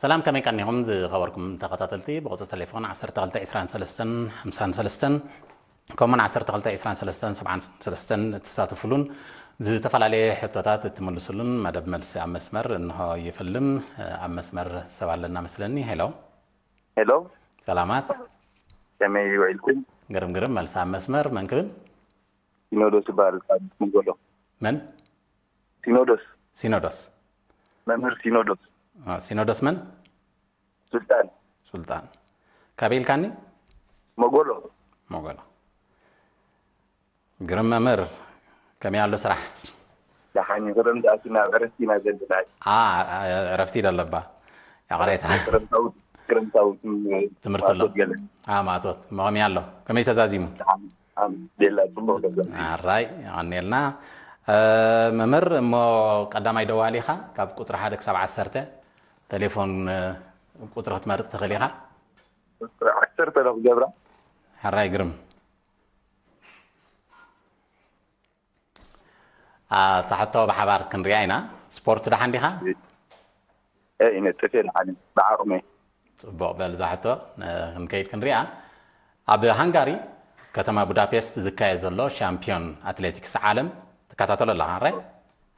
ሰላም፣ ከመይ ቀኒኹም ዝኸበርኩም ተኸታተልቲ? ብቁጽሪ ቴሌፎን ዓሰርተ ክልተ ዕስራን ሰለስተን ሓምሳን ሰለስተን ከምኡውን ዓሰርተ ክልተ ዕስራን ሰለስተን ሰብዓን ሰለስተን እትሳተፉሉን ዝተፈላለየ ሕቶታት እትምልሱሉን መደብ መልሲ ኣብ መስመር እንሆ ይፍልም። ኣብ መስመር ሰብ ኣለና መስለኒ። ሄሎ። ሄሎ። ሰላማት። ከመይ ውዒልኩም? ግርም ግርም። መልሲ ኣብ መስመር። መን ክብል? ሲኖዶስ ይበሃል ካብ መጎሎ። መን? ሲኖዶስ። ሲኖዶስ። መምህር ሲኖዶስ። አ፣ ሲኖዶስ መን? ሱልጣን። ሱልጣን። ካበይ ኢልካኒ? መጎሎ። መጎሎ። ግርም መምህር፣ ከመይ ኣሎ ስራሕ? ደሓን እዩ። ክረምቲ ኣቲና ኣብ ዕረፍቲ ኢና ዘለና። አ፣ አ፣ ዕረፍቲ ደለባ። ያቕሬታ። ክረምታዊ፣ ክረምታዊ ትም-፣ ትምህርቲ ኣሎ። ማእቶት ገለ። አ፣ ማእቶት። እሞ ከመይ ኣሎ? ከመይ ተዛዚሙ? ደሓን። ኣም፣ ቤላ ጽቡቕ ገለ። ኣራይ፣ የቐንየልና። እ፣ መምህር፣ እሞ ቀዳማይ ደዋሊ ኢኻ፣ ካብ ቁጽሪ ሓደ ክሳብ ዓሰርተ፣ ቴሌፎን፣ እ፣ ቁጽሪ ክትመርጽ ትኽእል ኢኻ። ቁጽሪ ዓሰርተ ዶ ክገብራ? ሕራይ ግርም። ኣ፣ እታ ሕቶ ብሓባር ክንሪኣ ኢና። ስፖርት ደሓን ዲኻ? እ፣ ይነጥፍ እየ ደሓን፣ ብዓቕመይ። ጽቡቕ፣ በል እዛ ሕቶ፣ እ፣ ክንከይድ ክንሪኣ። ኣብ ሃንጋሪ ከተማ ቡዳፔስት ዝካየድ ዘሎ ሻምፒዮን ኣትሌቲክስ ዓለም ትከታተሎ ኣለኻ፣ ራይ?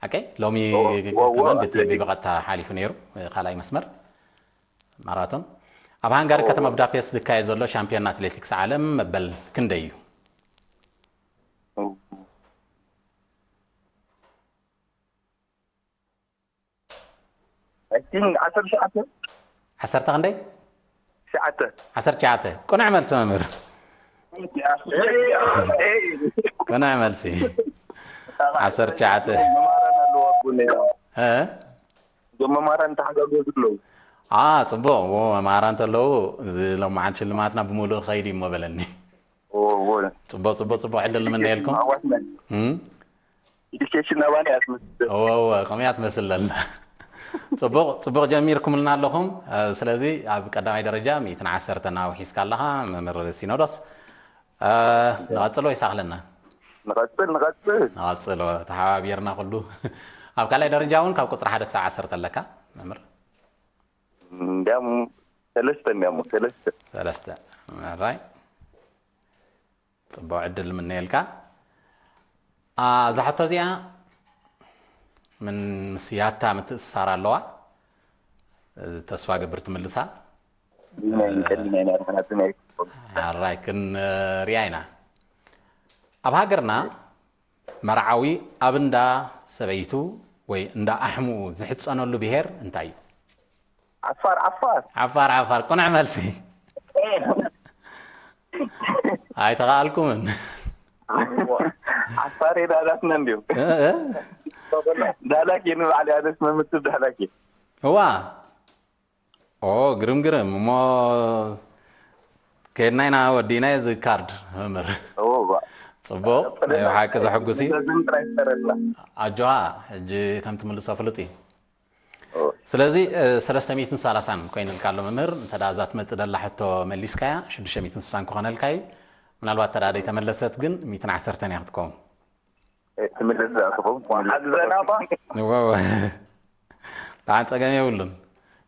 ሓቀይ? ሎሚ እዎ፣ እዎ፣ እዎ፣ ከማን ብቲ-፣ ኣትሌቲክስ። ብቐጥታ ሓሊፉ ነይሩ፣ እ፣ ካልኣይ መስመር ማራቶን። ኣብ ሃንጋሪ ከተማ ቡዳፔስት ዝካየድ ዘሎ ሻምፒዮን ኣትሌቲክስ ዓለም መበል ክንደይ እዩ? I think ዓሰርተ ትሽዓተ። ዓሰርተ ክንደይ? ትሽዓተ። ዓሰርተ ትሽዓተ። ቅኑዕ መልሲ መምህር። ቅኑዕ መልሲ። ዓሰርተ ትሽዓተ። መማራን ኣለዎ ኣቦ ነይሮም። እ? እዞም መማራን ተሓጋገዙ ኣለዉ። አ፣ ጽቡቕ። ዎ፣ መማራን እንተለዉ፣ እዚ ሎማዓንቲ ሽልማትና ብምሉእ ክኸይድ እዩ እሞ በለኒ። ዎ፣ ዎ። ጽቡቕ፣ ጽቡቕ፣ ጽቡቕ ዕድል ንምነየልኩም። ኣዋትና። እም? ኤዱኬሽን ናባና እያ ትመስል። እወ፣ እወ፣ ከምኡ እያ ትመስል ዘላ። ጽቡቕ፣ ጽቡቕ ጀሚርኩምልና ኣለኹም። እ፣ ስለዚ ኣብ ቀዳማይ ደረጃ ሚእትን ዓሰርተን ኣውሒስካ ኣለኻ፣ መምህር ሲኖዶስ። እ፣ ንቐጽል ወይስ ኣኽለና? ንቐጽል፣ ንቐጽል። ንቐጽል፣ እወ፣ ተሓባቢርና ኩሉ። ኣብ ካልኣይ ደረጃ እውን ካብ ቁጽሪ ሓደ ክሳብ ዓሰርተ ኣለካ፣ መምህር? እንዲያም ሰለስተ፣ እንዲያም ሰለስተ። ሰለስተ። ኣራይ። ጽቡቕ ዕድል ንምነየልካ። ኣ፣ እዛ ሕቶ እዚኣ ምን-፣ ምስ ያታ ምትእስሳር ኣለዋ። ተስፋ ገብር ትምልሳ። ናይ ቀሊል ናይ ናትና ናይ ኣራይ ክንሪኣ ኢና። ኣብ ሃገርና መርዓዊ ኣብ እንዳ ሰበይቱ ወይ እንዳ ኣሕምኡ ዝሕጸነሉ ብሄር እንታይ እዩ? ዓፋር፣ ዓፋር። ዓፋር፣ ዓፋር። ቅኑዕ መልሲ። ኣይተኻኣልኩምን። ዓፋር የዳዳትና እንዲሁ። እ፣ እ? ዳላኪ ንባዕሊ ኣነስ መምትብ ዳላኪ። እዋ። ኦ፣ ግርም፣ ግርም። እሞ ከድና ኢና ወዲና እዚ ካርድ፣ መምህር። እዎ፣ እዋ። ጽቡቕ፣ ናይ ብሓቂ ዘሐጉስ እዩ። ዘዝን ጥራይ ይሰረላ። ኣጆኻ፣ ሕጂ ከም ትምልሶ ፍሉጥ እዩ። እዎ። ስለዚ፣ እ፣ ሰለስተ ሚእትን ሰላሳን ኮይኑልካ ኣሎ መምህር። እንተ ደኣ እዛ ትመጽእ ደላ ሕቶ መሊስካያ፣ ሽዱሽተ ሚእትን ስሳን ክኾነልካ እዩ። ምናልባት እንተ ደኣ ዘይተመለሰት ግን፣ ሚእትን ዓሰርተን እያ ክትከውን። እ፣ ትምለስ እያ ትኸውን። ወሓዘናባ። እወ፣ እወ። ደሓን ጸገም የብሉን።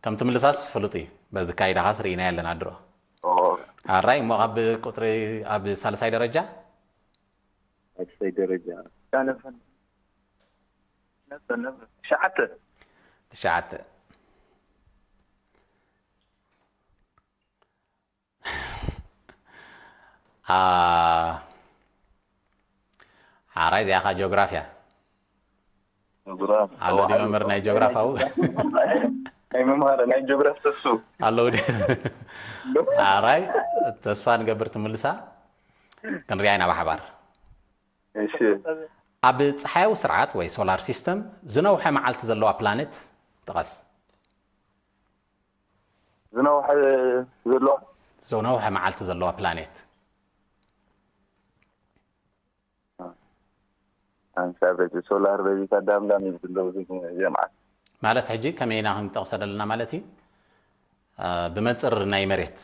ከም ትምልሳስ ፍሉጥ እዩ። በዚ ካይዳኻስ ርኢናዮ ኣለና ድሮ። ኦ። ኣራይ፣ እሞ ኣብ ቁጽሪ፣ ኣብ ሳልሳይ ደረጃ? ሳልሳይ ደረጃ። ነፈን። ነፈን፣ ነፈን። ትሽዓተ። ትሽዓተ። ኣ፣ ሓራይ እዚኣ ኸኣ ጂኦግራፍያ። ጂኦግራፍ። ኣሎ ድዩ መምህር ናይ ጂኦግራፍ ኣብኡ? ናይ መምሃሪ ናይ ጂኦግራፍ ተሱ። ኣለዉ ድዩ? ሓራይ ተስፋ ንገብር ትምልሳ። ክንሪኣ ኢና ብሓባር። እሺ። ኣብ ጸሓያዊ ስርዓት ወይ ሶላር ሲስተም ዝነውሐ መዓልቲ ዘለዋ ፕላኔት ጥቐስ። ዝነውሐ ዘለዋ? ዝነውሐ መዓልቲ ዘለዋ ፕላኔት። ኣንሳ በዚ ሶላር በዚ ታዳምዳም እዩ ዝብለው እዚ፣ እዚ መዓልቲ። ማለት ሕጂ ከመይ ኢና ክንጠቕሶ ዘለና ማለት እዩ? አ፣ ብመንጽር ናይ መሬት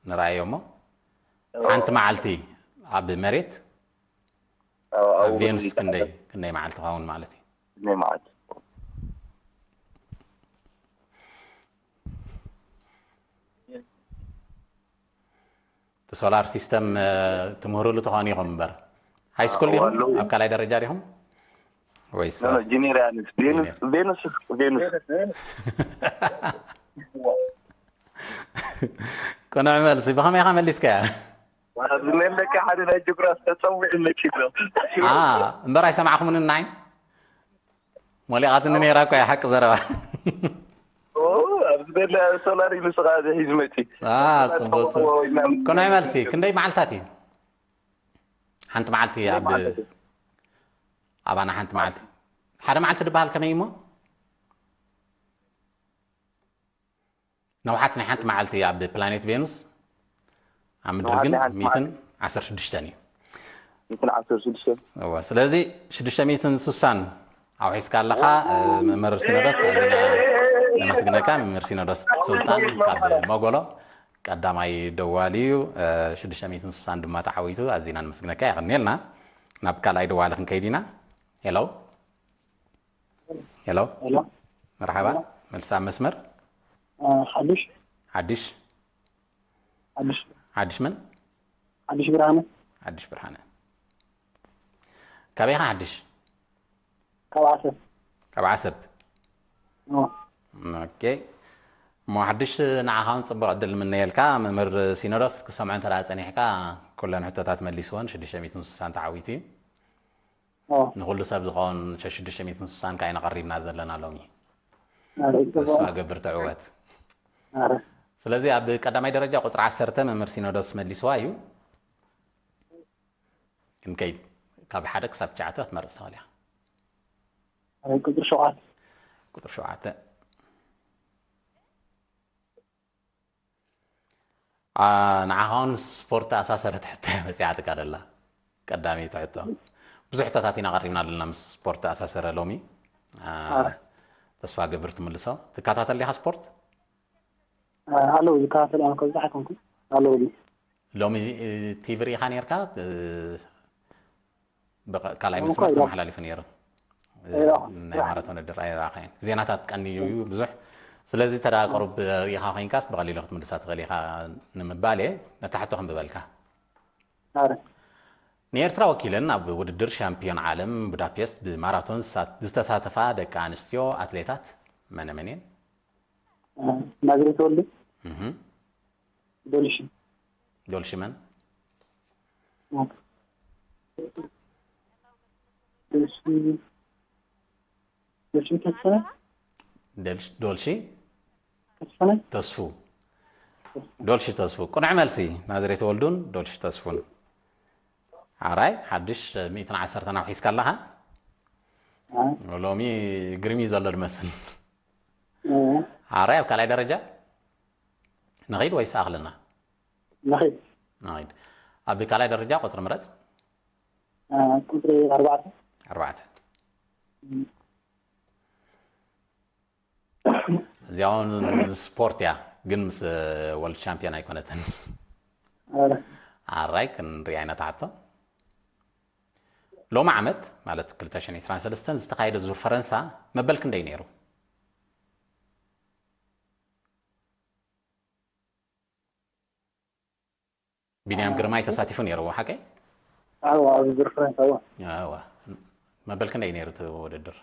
ንረኣዮ እሞ፣ ሓንቲ መዓልቲ ኣብ መሬት፣ ኣብ፣ ኣብ ኣብ ቬኑስ ክንደይ፣ ክንደይ መዓልቲ ትኸውን ማለት እዩ? ክንደይ መዓልቲ? ሶላር ሲስተም ትምህርሉ ተኾን ኢኹም እምበር ሃይ ስኩል ዲኹም? ኣብ ካልኣይ ደረጃ ዲኹም ወይስ? ጂኒር ያንስ ቬኑስ ቬኑስ ቬኑስ ቅኑዕ መልሲ። ብኸመይ ኢኻ መሊስካያ? ዝመለካ ሓደ ናይ ጅግራ ተፀዊዑ መኪ እምበር ኣይሰማዕኹምን ናይ ሞሊቓትኒ ነይራ እኮ እያ ሓቂ ዘረባ። ኣብዚ ደለ ሶላር ኢሉ ስኻ ሒዙ መፂ። ጽቡቅ። ቅኑዕ መልሲ። ክንደይ መዓልታት እዩ? ሓንቲ መዓልቲ ኣብ ኣባና ሓንቲ መዓልቲ ሓደ መዓልቲ ዝበሃል ከመይ እሞ? ነውሓት ናይ ሓንቲ መዓልቲ ኣብ ፕላኔት ቬኑስ ኣብ ምድሪ ግን ሚትን ዓሰርተ ሽዱሽተን እዩ። ስለዚ ሽዱሽተ ሚትን ስሳን ኣውሒስካ ኣለኻ። መምህር ሲኖዶስ ኣዚና ነመስግነካ። መምህር ሲኖዶስ ሱልጣን ካብ መጎሎ ቀዳማይ ደዋሊ እዩ። ሽዱሽተ ሚትን ስሳን ድማ ተዓዊቱ ኣዚና ነመስግነካ። የቐንየልና። ናብ ካልኣይ ደዋሊ ክንከይድ ኢና። ሄሎ ሄሎ፣ መርሓባ። መልሲ ኣብ መስመር። ሓድሽ ሓድሽ ሓድሽ ሓድሽ መን? ሓድሽ ብርሃነ። ሓድሽ ብርሃነ። ካበይ ኢኻ ሓድሽ? ካብ ዓሰብ። ካብ ዓሰብ። ኦኬ። እሞ ሓድሽ ንዓኻ እውን ፅቡቕ ዕድል ንምነየልካ። መምህር ሲኖዶስ ክሰምዖ እንተ ጸኒሕካ ኩለን ሕቶታት መሊስወን ሽዱሽተ ሚእትን ስሳን ተዓዊቱ እዩ። ንኹሉ ሰብ ዝኸውን ሽዱሽተ ሚእትን ስሳን ካይና ቀሪብና ዘለና ሎሚ። ተስፋ ገብር ትዕወት። ስለዚ ኣብ ቀዳማይ ደረጃ ቁፅሪ ዓሰርተ መምህር ሲኖዶስ መሊስዋ እዩ። ክንከይድ ካብ ሓደ ክሳብ ትሽዓተ ክትመርፅ ትኽእል ኢኻ። ቁፅሪ ሸውዓተ። ቁፅሪ ሸውዓተ። ንዓኻ እውን ምስ ስፖርት ኣሳሰረት ሕቶ እያ መፂኣትካ ደላ። ቀዳመይቲ ሕቶ። ብዙሕ ሕቶታት ኢና ቀሪብና ኣለና ምስ ስፖርት ኣሳሰረ ሎሚ። ተስፋ ገብር ትምልሶ። ትከታተል ዲኻ ስፖርት? ኣለዉ ዝከታተል ኣነ ከብዛሕ ኣይኮንኩን። ኣለዉ። ሎሚ ቲቪ ርኢኻ ነርካ? ካልኣይ መስመር ተመሓላሊፉ ነይሩ። ናይ ማራቶን ውድድር ኣይረኣኸን። ዜናታት ቀንዩ እዩ ብዙሕ። ስለዚ ተዳ ቅሩብ ርኢኻ ኮይንካስ ብቐሊሉ ክትምልሳ ትኽእል ኢኻ ንምባል እየ። ነታ ሕቶ ክንብበልካ። ንኤርትራ ወኪለን ኣብ ውድድር ሻምፒዮን ዓለም ቡዳፔስት ብማራቶን ዝተሳተፋ ደቂ ኣንስትዮ ኣትሌታት መነ መን እየን? ናዝሬት ወልዱ። ዶልሺ። ዶልሺ መን? ዶልሺ ተስፋ። ዶልሺ ተስፉ። ዶልሺ ተስፉ። ቅኑዕ መልሲ። ናዝሬት ወልዱን ዶልሺ ተስፉን። ኣራይ ሓድሽ ሚእትን ዓሰርተን ኣውሒስካ ኣለኻ። ሎሚ ግርሚ ዘሎ ድመስል። ኣራይ ኣብ ካልኣይ ደረጃ ንኸይድ ወይስ ኣኽልና? ንኸይድ። ንኸይድ። ኣብ ካልኣይ ደረጃ ቁፅሪ ምረፅ። ቁፅሪ ኣርባዕተ። ኣርባዕተ። እዚኣ እውን ስፖርት እያ ግን ምስ ወርልድ ቻምፒዮን ኣይኮነትን። ኣራይ ክንሪኣ ኢና ተሓቶ። ሎሚ ዓመት ማለት ክልተ ሽሕን ዕስራን ሰለስተን ዝተኻየደ ዙር ፈረንሳ መበል ክንደይ ነይሩ? ቢንያም ግርማይ ተሳቲፉ ነይሩ ሓቀይ? ኣዋ ኣብዚ ዙር ፈረንሳ እዋ። ኣዋ መበል ክንደይ ነይሩ እቲ ውድድር?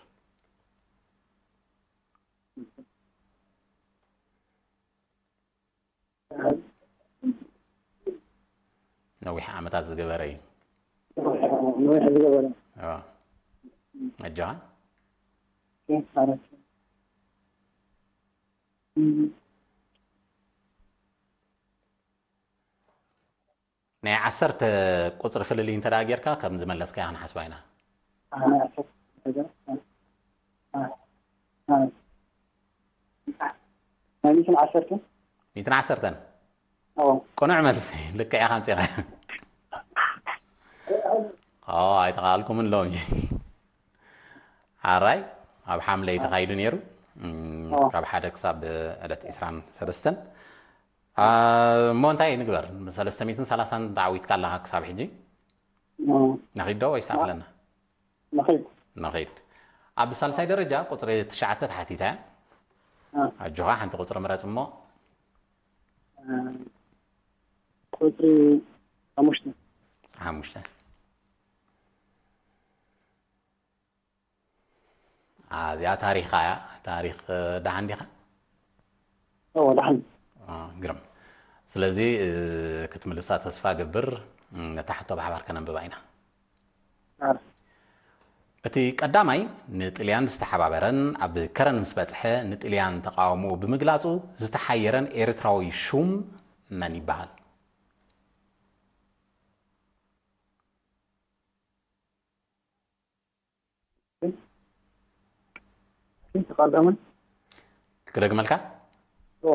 ነዊሕ ዓመታት ዝገበረ እዩ። ነዊሕ ዝገበረ። ኣጆኻ። ናይ ዓሰርተ ቁፅሪ ፍልልይ እንተ ጌርካ ከም ዝመለስካያ ክንሓስባ ኢና። ናይ ሚእትን ዓሰርተን። ሚእትን ዓሰርተን። ቅኑዕ መልሲ። ልክዕ ኢኻ ኣምፂኻ። ኣይተቓልኩምን ሎሚ። ኣራይ ኣብ ሓምለይ ተኻይዱ ነይሩ። ካብ ሓደ ክሳብ ዕለት ዕስራን ሰለስተን። እሞ እንታይ ንግበር? ሰለስተ ሚእትን ሰላሳን ተዓዊትካ ኣለኻ ክሳብ ሕጂ። ነኺድ ዶ ወይስ ኣኽለና? ነኺድ። ነኺድ። ኣብ ሳልሳይ ደረጃ ቁፅሪ ትሽዓተ ተሓቲታ እያ። ኣጆኻ ሓንቲ ቁፅሪ ምረፅ እሞ። ቁፅሪ ሓሙሽተ። ሓሙሽተ። ኣዚኣ ታሪኻ እያ። ታሪኽ፣ እ፣ ደሓን ዲኻ? እዎ፣ ደሓን። እ፣ ግርም። ስለዚ፣ እ፣ ክትምልሳ ተስፋ ገብር። እ፣ ነታ ሕቶ ብሓባር ከነንብባ ኢና። ኣረ። እቲ ቀዳማይ ንጥልያን ዝተሓባበረን ኣብ ከረን ምስ በጽሐ ንጥልያን ተቓውሞኡ ብምግላጹ ዝተሓየረን ኤርትራዊ ሹም መን ይበሃል? እቲ ቀዳማይ ክደግመልካ? ኦ።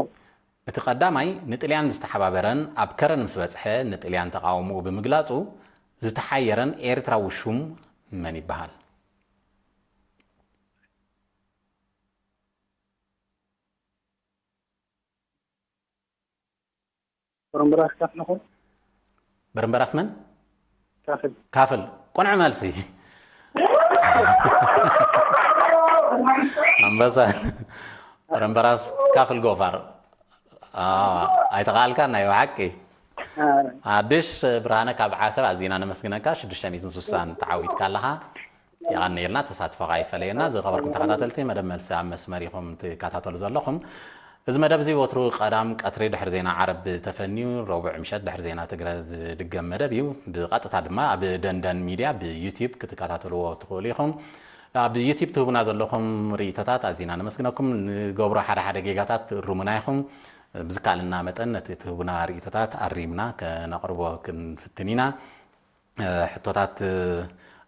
እቲ ቀዳማይ ንጥልያን ዝተሓባበረን ኣብ ከረን ምስ በጽሐ ንጥልያን ተቓውሞኡ ብምግላጹ ዝተሓየረን ኤርትራዊ ሹም መን ይበሃል? በረምበራስ ካፍል። በረምበራስ መን? ካፍል። ካፍል። ቁኑዕ መልሲ። ኣንበሳ። በረምበራስ ካፍል ጎፋር። አ፣ ኣይተቓልካን ናይ ብሓቂ። ኣረ። ሓድሽ ብርሃነ ካብ ዓሰብ ኣዚና ነመስግነካ። ሽዱሽተ ሚእትን ስሳን ተዓዊትካ ኣለኻ። የቐንየልና፣ ተሳትፎኻ ይፈለየና። ዝኸበርኩም ተኸታተልቲ መደብ መልሲ ኣብ መስመር ኢኹም ትከታተሉ ዘለኹም። እዚ መደብ እዚ ወትሩ ቀዳም ቀትሪ ድሕሪ ዜና ዓረብ ተፈንዩ፣ ረቡዕ ምሸት ድሕሪ ዜና ትግረ ዝድገም መደብ እዩ። ብቐጥታ ድማ ኣብ ደንደን ሚድያ ብዩቲዩብ ክትከታተልዎ ትኽእሉ ኢኹም። ኣብ ዩቲዩብ ትህቡና ዘለኹም ርእይቶታት ኣዚና ነመስግነኩም። ንገብሮ ሓደ ሓደ ጌጋታት እርሙና ኢኹም። ብዝከኣለና መጠን ነቲ ትህቡና ርእይቶታት ኣሪምና ከነቕርቦ ክንፍትን ኢና። እ፣ ሕቶታት፣ እ፣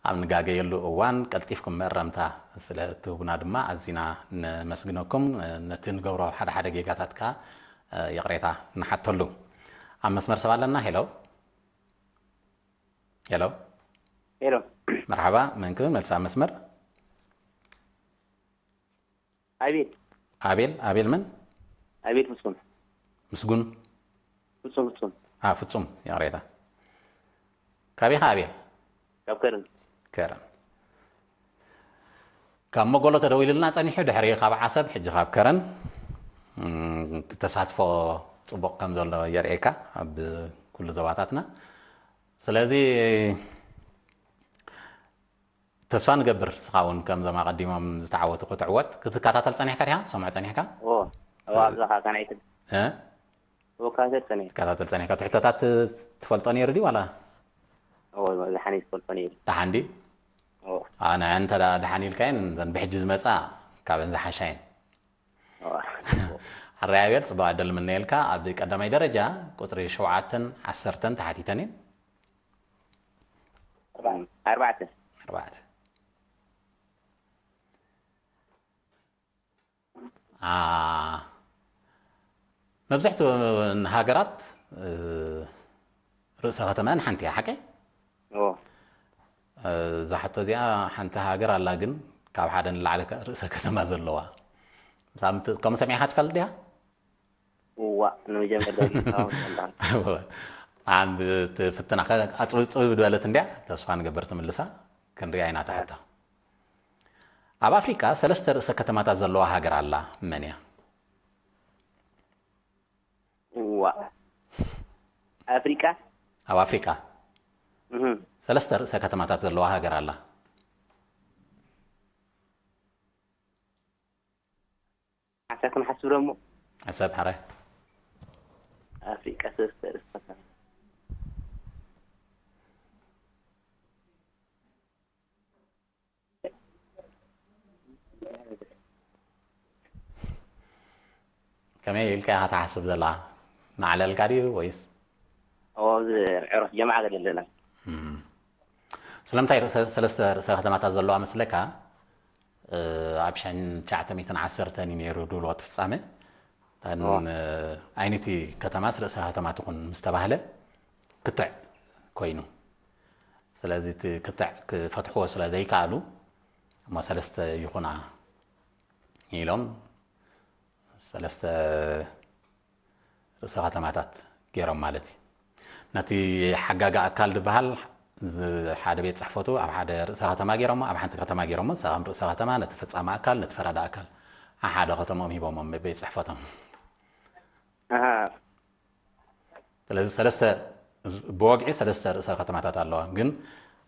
ኣብ ንጋገየሉ እዋን ቀልጢፍኩም መእረምታ ስለ እትህቡና ድማ ኣዚና ነመስግነኩም። እ፣ ነቲ ንገብሮ ሓደ ሓደ ጌጋታት ከኣ፣ እ፣ ይቕሬታ ንሓተሉ። ኣብ መስመር ሰብ ኣለና። ሄሎ። ሄሎ። ሄሎ። መርሓባ፣ መን ክብል? መልሲ ኣብ መስመር። ኣቤል። ኣቤል፣ ኣቤል መን? ኣቤል ፍጹም። ምስጉን? ፍጹም፣ ፍጹም። አ፣ ፍጹም፣ ይቕሬታ። ካበይ ኢኻ ኣቤል? ካብ ከረን። ከረን። ካብ መጎሎ ተደዊሉልና ጸኒሑ፣ ድሕሪ ካብ ዓሰብ፣ ሕጂ ካብ ከረን። እም፣ እቲ ተሳትፎ ጽቡቕ ከም ዘሎ የርእየካ ኣብ ኩሉ ዞባታትና። ስለዚ፣ ተስፋ ንገብር፣ ንስኻ እውን ከምዞም ኣቐዲሞም ዝተዓወቱ ክትዕወት። ክትከታተል ጸኒሕካ ዲኻ? ሰምዖ ጸኒሕካ? ኦ፣ እዋ፣ እ፣ ኣብዛ ኻካ ናይ ትግ-፣ እ? እዎ፣ ክከታተል ጸኒሐ። ትከታተል ጸኒሕካ። እቲ ሕቶታት ትፈልጦ ነይሩ ድዩ ዋላ? እዎ፣ ዝሓነ ዝፈልጦ ነይሩ። ደሓን ድዩ? እዎ። ኣነ እንተ ደኣ ደሓን ኢልካየን፣ እዘን ብሕጂ ዝመጻ ካብን ዝሓሻየን። እዎ። ሕራይ ኣቤል፣ ጽቡቕ ዕድል ንምነየልካ። ኣብ ቀዳማይ ደረጃ ቁጽሪ ሸውዓተን ዓሰርተን ተሓቲተን እየን። ኣርባዕተ። ኣርባዕተ። አ፣ መብዛሕትኡ ሃገራት፣ እ፣ ርእሰ ከተመአን ሓንቲ እያ፣ ሓቀይ? እዎ። እ፣ እዛ ሕቶ እዚኣ ሓንቲ ሃገር ኣላ፣ ግን ካብ ሓደ ንላዕሊ ከ-፣ ርእሰ ከተማ ዘለዋ። ሳምንት ከምኡ ሰሚዕካ ትፈልጥ ዲኻ? እዋ፣ ንመጀመርታ ግዜ እዋ። ኣም-፣ እቲ ፍትና ከ-፣ ኣጽብብ ጽብብ ዝበለት እንድያ፣ ተስፋ ንገብር ትምልሳ፣ ክንሪኣ ኢና እታ ሕቶ። ኣብ ኣፍሪቃ ሰለስተ ርእሰ ከተማታት ዘለዋ ሃገር ኣላ፣ መን እያ? እዋ። ኣፍሪቃ? ኣብ ኣፍሪቃ እህ። ሰለስተ ርእሰ ከተማታት ዘለዋ ሃገር ኣላ። ሓሳብ ክንሓስብ ደሞ። ሓሳብ ሓራይ። ኣፍሪቃ ሰለስተ ርእሰ ከተማ። ከመይ ኢልካ ኢኻ ትሓስብ ዘላ? ማዕለልካ ድዩ ወይስ? እዎ፣ ኣብዚ ዕረፍ ጀምዓ ገለ ኣለና። እም። ስለምንታይ ርእሰ-፣ ሰለስተ ርእሰ ከተማታት ዘለዋ መስለካ? እ፣ ኣብ ሸሕን ትሽዓተ ሚእትን ዓሰርተን እዩ ነይሩ ድውልወት ፍጻመ። እተን፣ እዎ። እ፣ ኣይነቲ ከተማስ ርእሰ ከተማ ትኹን ምስ ተባህለ ክትዕ ኮይኑ። ስለዚ እቲ ክትዕ ክፈትሕዎ ስለ ዘይከኣሉ እሞ ሰለስተ ይኹና ኢሎም ሰለስተ ርእሰ ከተማታት ገይሮም ማለት እዩ። ነቲ ሓጋጊ ኣካል ዝበሃል ዝ-፣ ሓደ ቤት ጽሕፈቱ ኣብ ሓደ ርእሰ ከተማ ገይሮሞ፣ ኣብ ሓንቲ ከተማ ገይሮሞ፣ ንሳ ከም ርእሰ ከተማ ነቲ ፈጻሚ ኣካል፣ ነቲ ፈራዲ ኣካል ኣብ ሓደ ከተምኦም ሂቦሞም ቤት ጽሕፈቶም። ኣሃ። ስለዚ ሰለስተ፣ ብወግዒ ሰለስተ ርእሰ ከተማታት ኣለዋ። ግን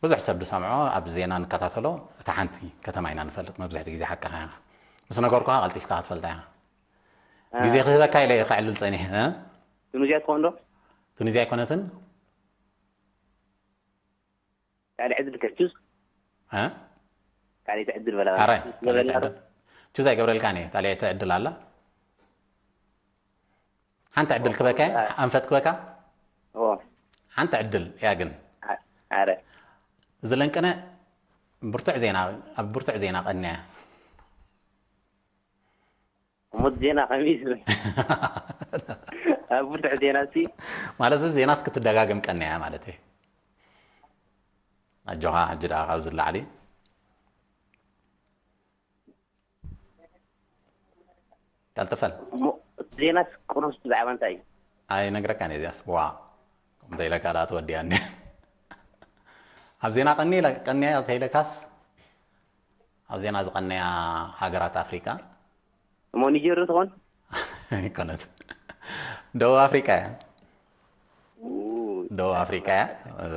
ብዙሕ ሰብ ዝሰምዖ፣ ኣብ ዜና ንከታተሎ፣ እታ ሓንቲ ከተማ ኢና ንፈልጥ። መብዝሕቲ ግዜ ሓቅኻ ኢኻ። ምስ ነገርኩኻ ቀልጢፍካ ክትፈልጣ ኢኻ። ግዜ ክህበካ ኢለ እየ ከዕልል ጸኒሐ። እ? ቱኒዝያ ትኾን ዶ? ቱኒዝያ ኣይኮነትን። ካልእ ዕድል ከ ቹዝ? እ? ካልእ ዕድል በላ። ኣረ፣ ቹዝ ካልእ ገበላ። ዕድል። ቹዝ ኣይገብረልካን እየ። ካልእ ዕድል ኣላ። ሓንቲ ዕድል ክበካ፣ ኣንፈት ክበካ። ኦ። ሓንቲ ዕድል እያ ግን። ኣ-፣ ኣረ። እዚ ለንቅነ ብርቱዕ ዜና፣ ኣብ ብርቱዕ ዜና ቀንያ። እሙት ዜና ከመይ ዝብል? ኣብ ብርቱዕ ዜና ሲ? ማለት እዚ ዜናስ ክትደጋገም ቀንያ ማለት እዩ። ኣጆኻ፣ ሕጂ ደኣ ካብዚ ንላዕሊ ቀልጥፈል። እሞ እቲ ዜናስ ቁሩብ ብዛዕባ እንታይ እዩ? ኣይነግረካን እየ እዚኣስ። ዋ፣ ከምተ ኢለካ ደኣ ትወዲኣኒ። ኣብ ዜና ቀኒ ኢለ-፣ ቀንያ ተኢለካስ፣ ኣብ ዜና ዝቐነያ ሃገራት ኣፍሪቃ እሞ ኒጀር ዶ ትኾን? ኣይኮነት። ደቡብ ኣፍሪቃ እያ። ኡ። ደቡብ ኣፍሪቃ እያ። እ፣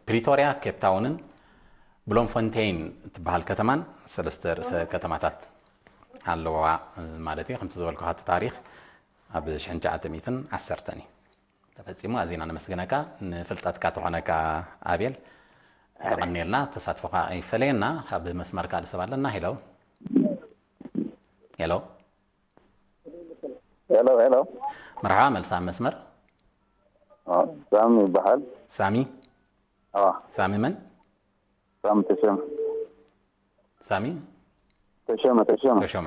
ፕሪቶርያ፣ ኬፕ ታውንን ብሎምፎንቴይን እትበሃል ከተማን ሰለስተ ርእሰ ከተማታት ኣለዋ ማለት እዩ። ከምቲ ዝበልኩኻ፣ እቲ ታሪኽ ኣብ ሽሕን ትሽዓተ ሚእትን ዓሰርተን እዩ ተፈጺሙ። ኣዚና ነመስግነካ፣ ንፍልጠትካ ትኾነካ ኣቤል። የቐንየልና፣ ተሳትፎኻ ኣይፈለየና። ኣብ መስመር ካልእ ሰብ ኣለና። ሄሎ። ሄሎ። ሄሎ፣ ሄሎ። መርሓባ፣ መልሳ ኣብ መስመር። አ፣ ሳሚ ይበሃል። ሳሚ? አ። ሳሚ መን? ሳሚ ተሸመ። ሳሚ? ተሸመ፣ ተሸመ። ተሸመ።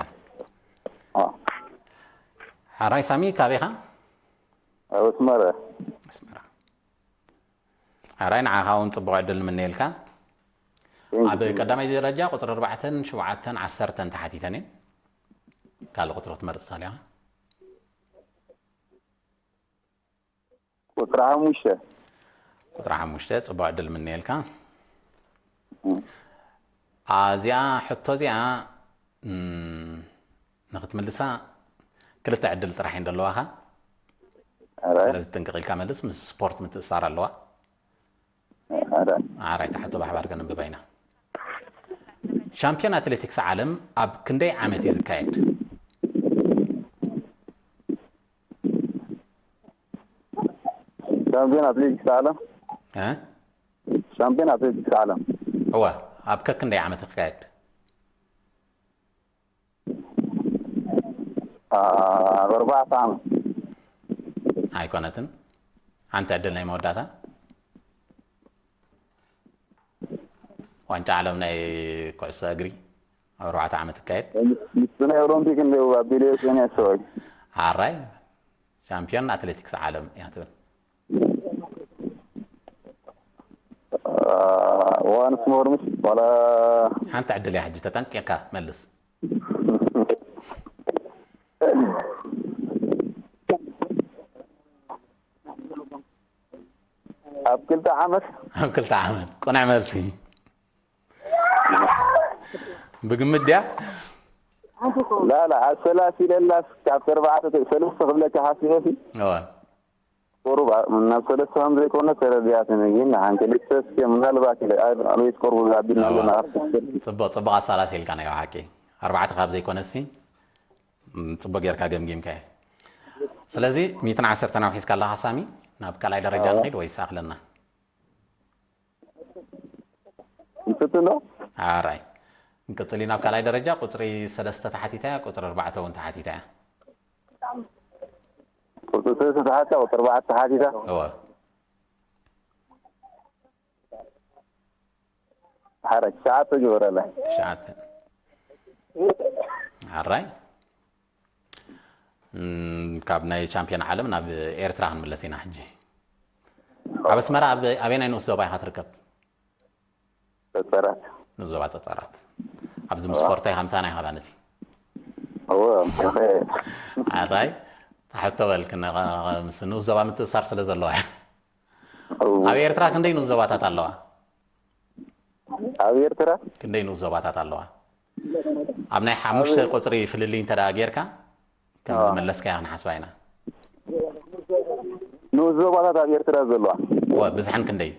አ። ሓራይ ሳሚ፣ ካበይ ኢኻ? ኣብ ኣስመራ። ኣስመራ። ሓራይ፣ ንዓኻ እውን ጽቡቕ ዕድል ንምነየልካ። Thank you, ኣብ thank you። ቀዳማይ ደረጃ ቁጽሪ ኣርባዕተን ሸውዓተን ዓሰርተን ተሓቲተን እየን። ካልእ ቁጽሪ ክትመርጽ ትኽእል ኢኻ። ቁጽሪ ሓሙሽተ። ቁጽሪ ሓሙሽተ፣ ጽቡቕ ዕድል ምነየልካ። እም። ኣዚኣ ሕቶ እዚኣ፣ እም፣ ንኽትምልሳ ክልተ ዕድል ጥራሕ እየን ዘለዋኻ። ኣረ። ስለዚ ጥንቅቕ ኢልካ መልስ፣ ምስ ስፖርት ምትእስሳር ኣለዋ። ኣረ። ኣረ፣ እታ ሕቶ ብሓባር ከነንብባ ኢና። ሻምፒዮን ኣትሌቲክስ ዓለም ኣብ ክንደይ ዓመት እዩ ዝካየድ? ሻምፒዮን ኣትሌቲክስ ዓለም? እ? ሻምፒዮን ኣትሌቲክስ ዓለም። እወ፣ ኣብ ከክንደይ ዓመት ክካየድ? ኣብ ኣርባዕተ ዓመት። ኣይኮነትን። ሓንቲ ዕድል ናይ መወዳእታ። ዋንጫ ዓለም ናይ ኩዕሶ እግሪ ኣብ ኣርባዕተ ዓመት ይካየድ። ምስ ናይ ኦሎምፒክ እንዲኡ ኣቢሉ የስእን እየ ሰብኣይ። ሓራይ ሻምፒዮን ኣትሌቲክስ ዓለም እያ ትብል። ዋንስ ሞር ምስ ዋላ ሓንቲ ዕድል እያ ሕጂ ተጠንቂቕካ መልስ። ኣብ ክልተ ዓመት። ኣብ ክልተ ዓመት። ቅኑዕ መልሲ። ብግምት ድያ? ላ፣ ላ፣ ኣሰላሲለላስ ካብ ኣርባዕተ፣ ሰለስተ ክብለካ ሓሲበሲ። እወ። ቁሩብ ኣ-፣ ናብ ሰለስተ ከም ዘይኮነ ተረዲኣትኒ፣ ግን ንሓን ክልተ እስከ ምናልባት ኢለ፣ ኣብ፣ ኣብ ቤት ቁሩብ ኣቢልና እወ። ኣለና፣ ኣብ ትክክል። ጽቡቕ፣ ጽቡቕ ኣሰላሲልካ ናይ ብሓቂ። ኣርባዕተ ካብ ዘይኮነሲ፣ ም፣ ጽቡቕ ጌርካ ገምጊምካዮ። ስለዚ፣ ሚእትን ዓሰርተን ኣውሒስካ ኣለኻ ሳሚ፣ ናብ ካልኣይ ደረጃ እወ። ንኺድ ወይስ ኣኽለና? ይፍትን ዶ? ኣራይ። ንቅጽል ኢና። ኣብ ካልኣይ ደረጃ ቁጽሪ ሰለስተ ተሓቲታ እያ፣ ቁጽሪ ኣርባዕተ እውን ተሓቲታ እያ። ቁጽሪ ሰለስተ ተሓቲታ፣ ቁጽሪ ኣርባዕተ ተሓቲታ? እወ። ሓረ፣ ትሽዓተ ግበረላ። ትሽዓተ። ኣራይ። እም፣ ካብ ናይ ቻምፒዮን ዓለም ናብ ኤርትራ ክንምለስ ኢና ሕጂ። ኣብ ኣስመራ ኣብ ኣበየናይ ንኡስ ዞባ ኢኻ ትርከብ? ጸጸራት። ንኡስ ዞባ ጸጸራት። ኣብዚ ምስ እዋ። ስፖርታይ ሃምሳና ኢኻ ባነቲ? እወ፣ እኸ። ኣራይ፣ ሕቶ በል፣ ክነ-፣ ምስ ንኡስ ዞባ ምትእሳር ስለ ዘለዋ እያ። እወ። ኣብ ኤርትራ ክንደይ ንኡስ ዞባታት ኣለዋ? ኣብ ኤርትራ? ክንደይ ንኡስ ዞባታት ኣለዋ? ኣብ ናይ ሓሙሽተ ኣብ ቁጽሪ ፍልልይ እንተ ደኣ ጌርካ፣ ከም ኣዎ። ዝመለስካዮ ክንሓስባ ኢና። ኖ፣ ንኡስ ዞባታት ኣብ ኤርትራ ዘለዋ። እወ፣ ብዝሓን ክንደይ?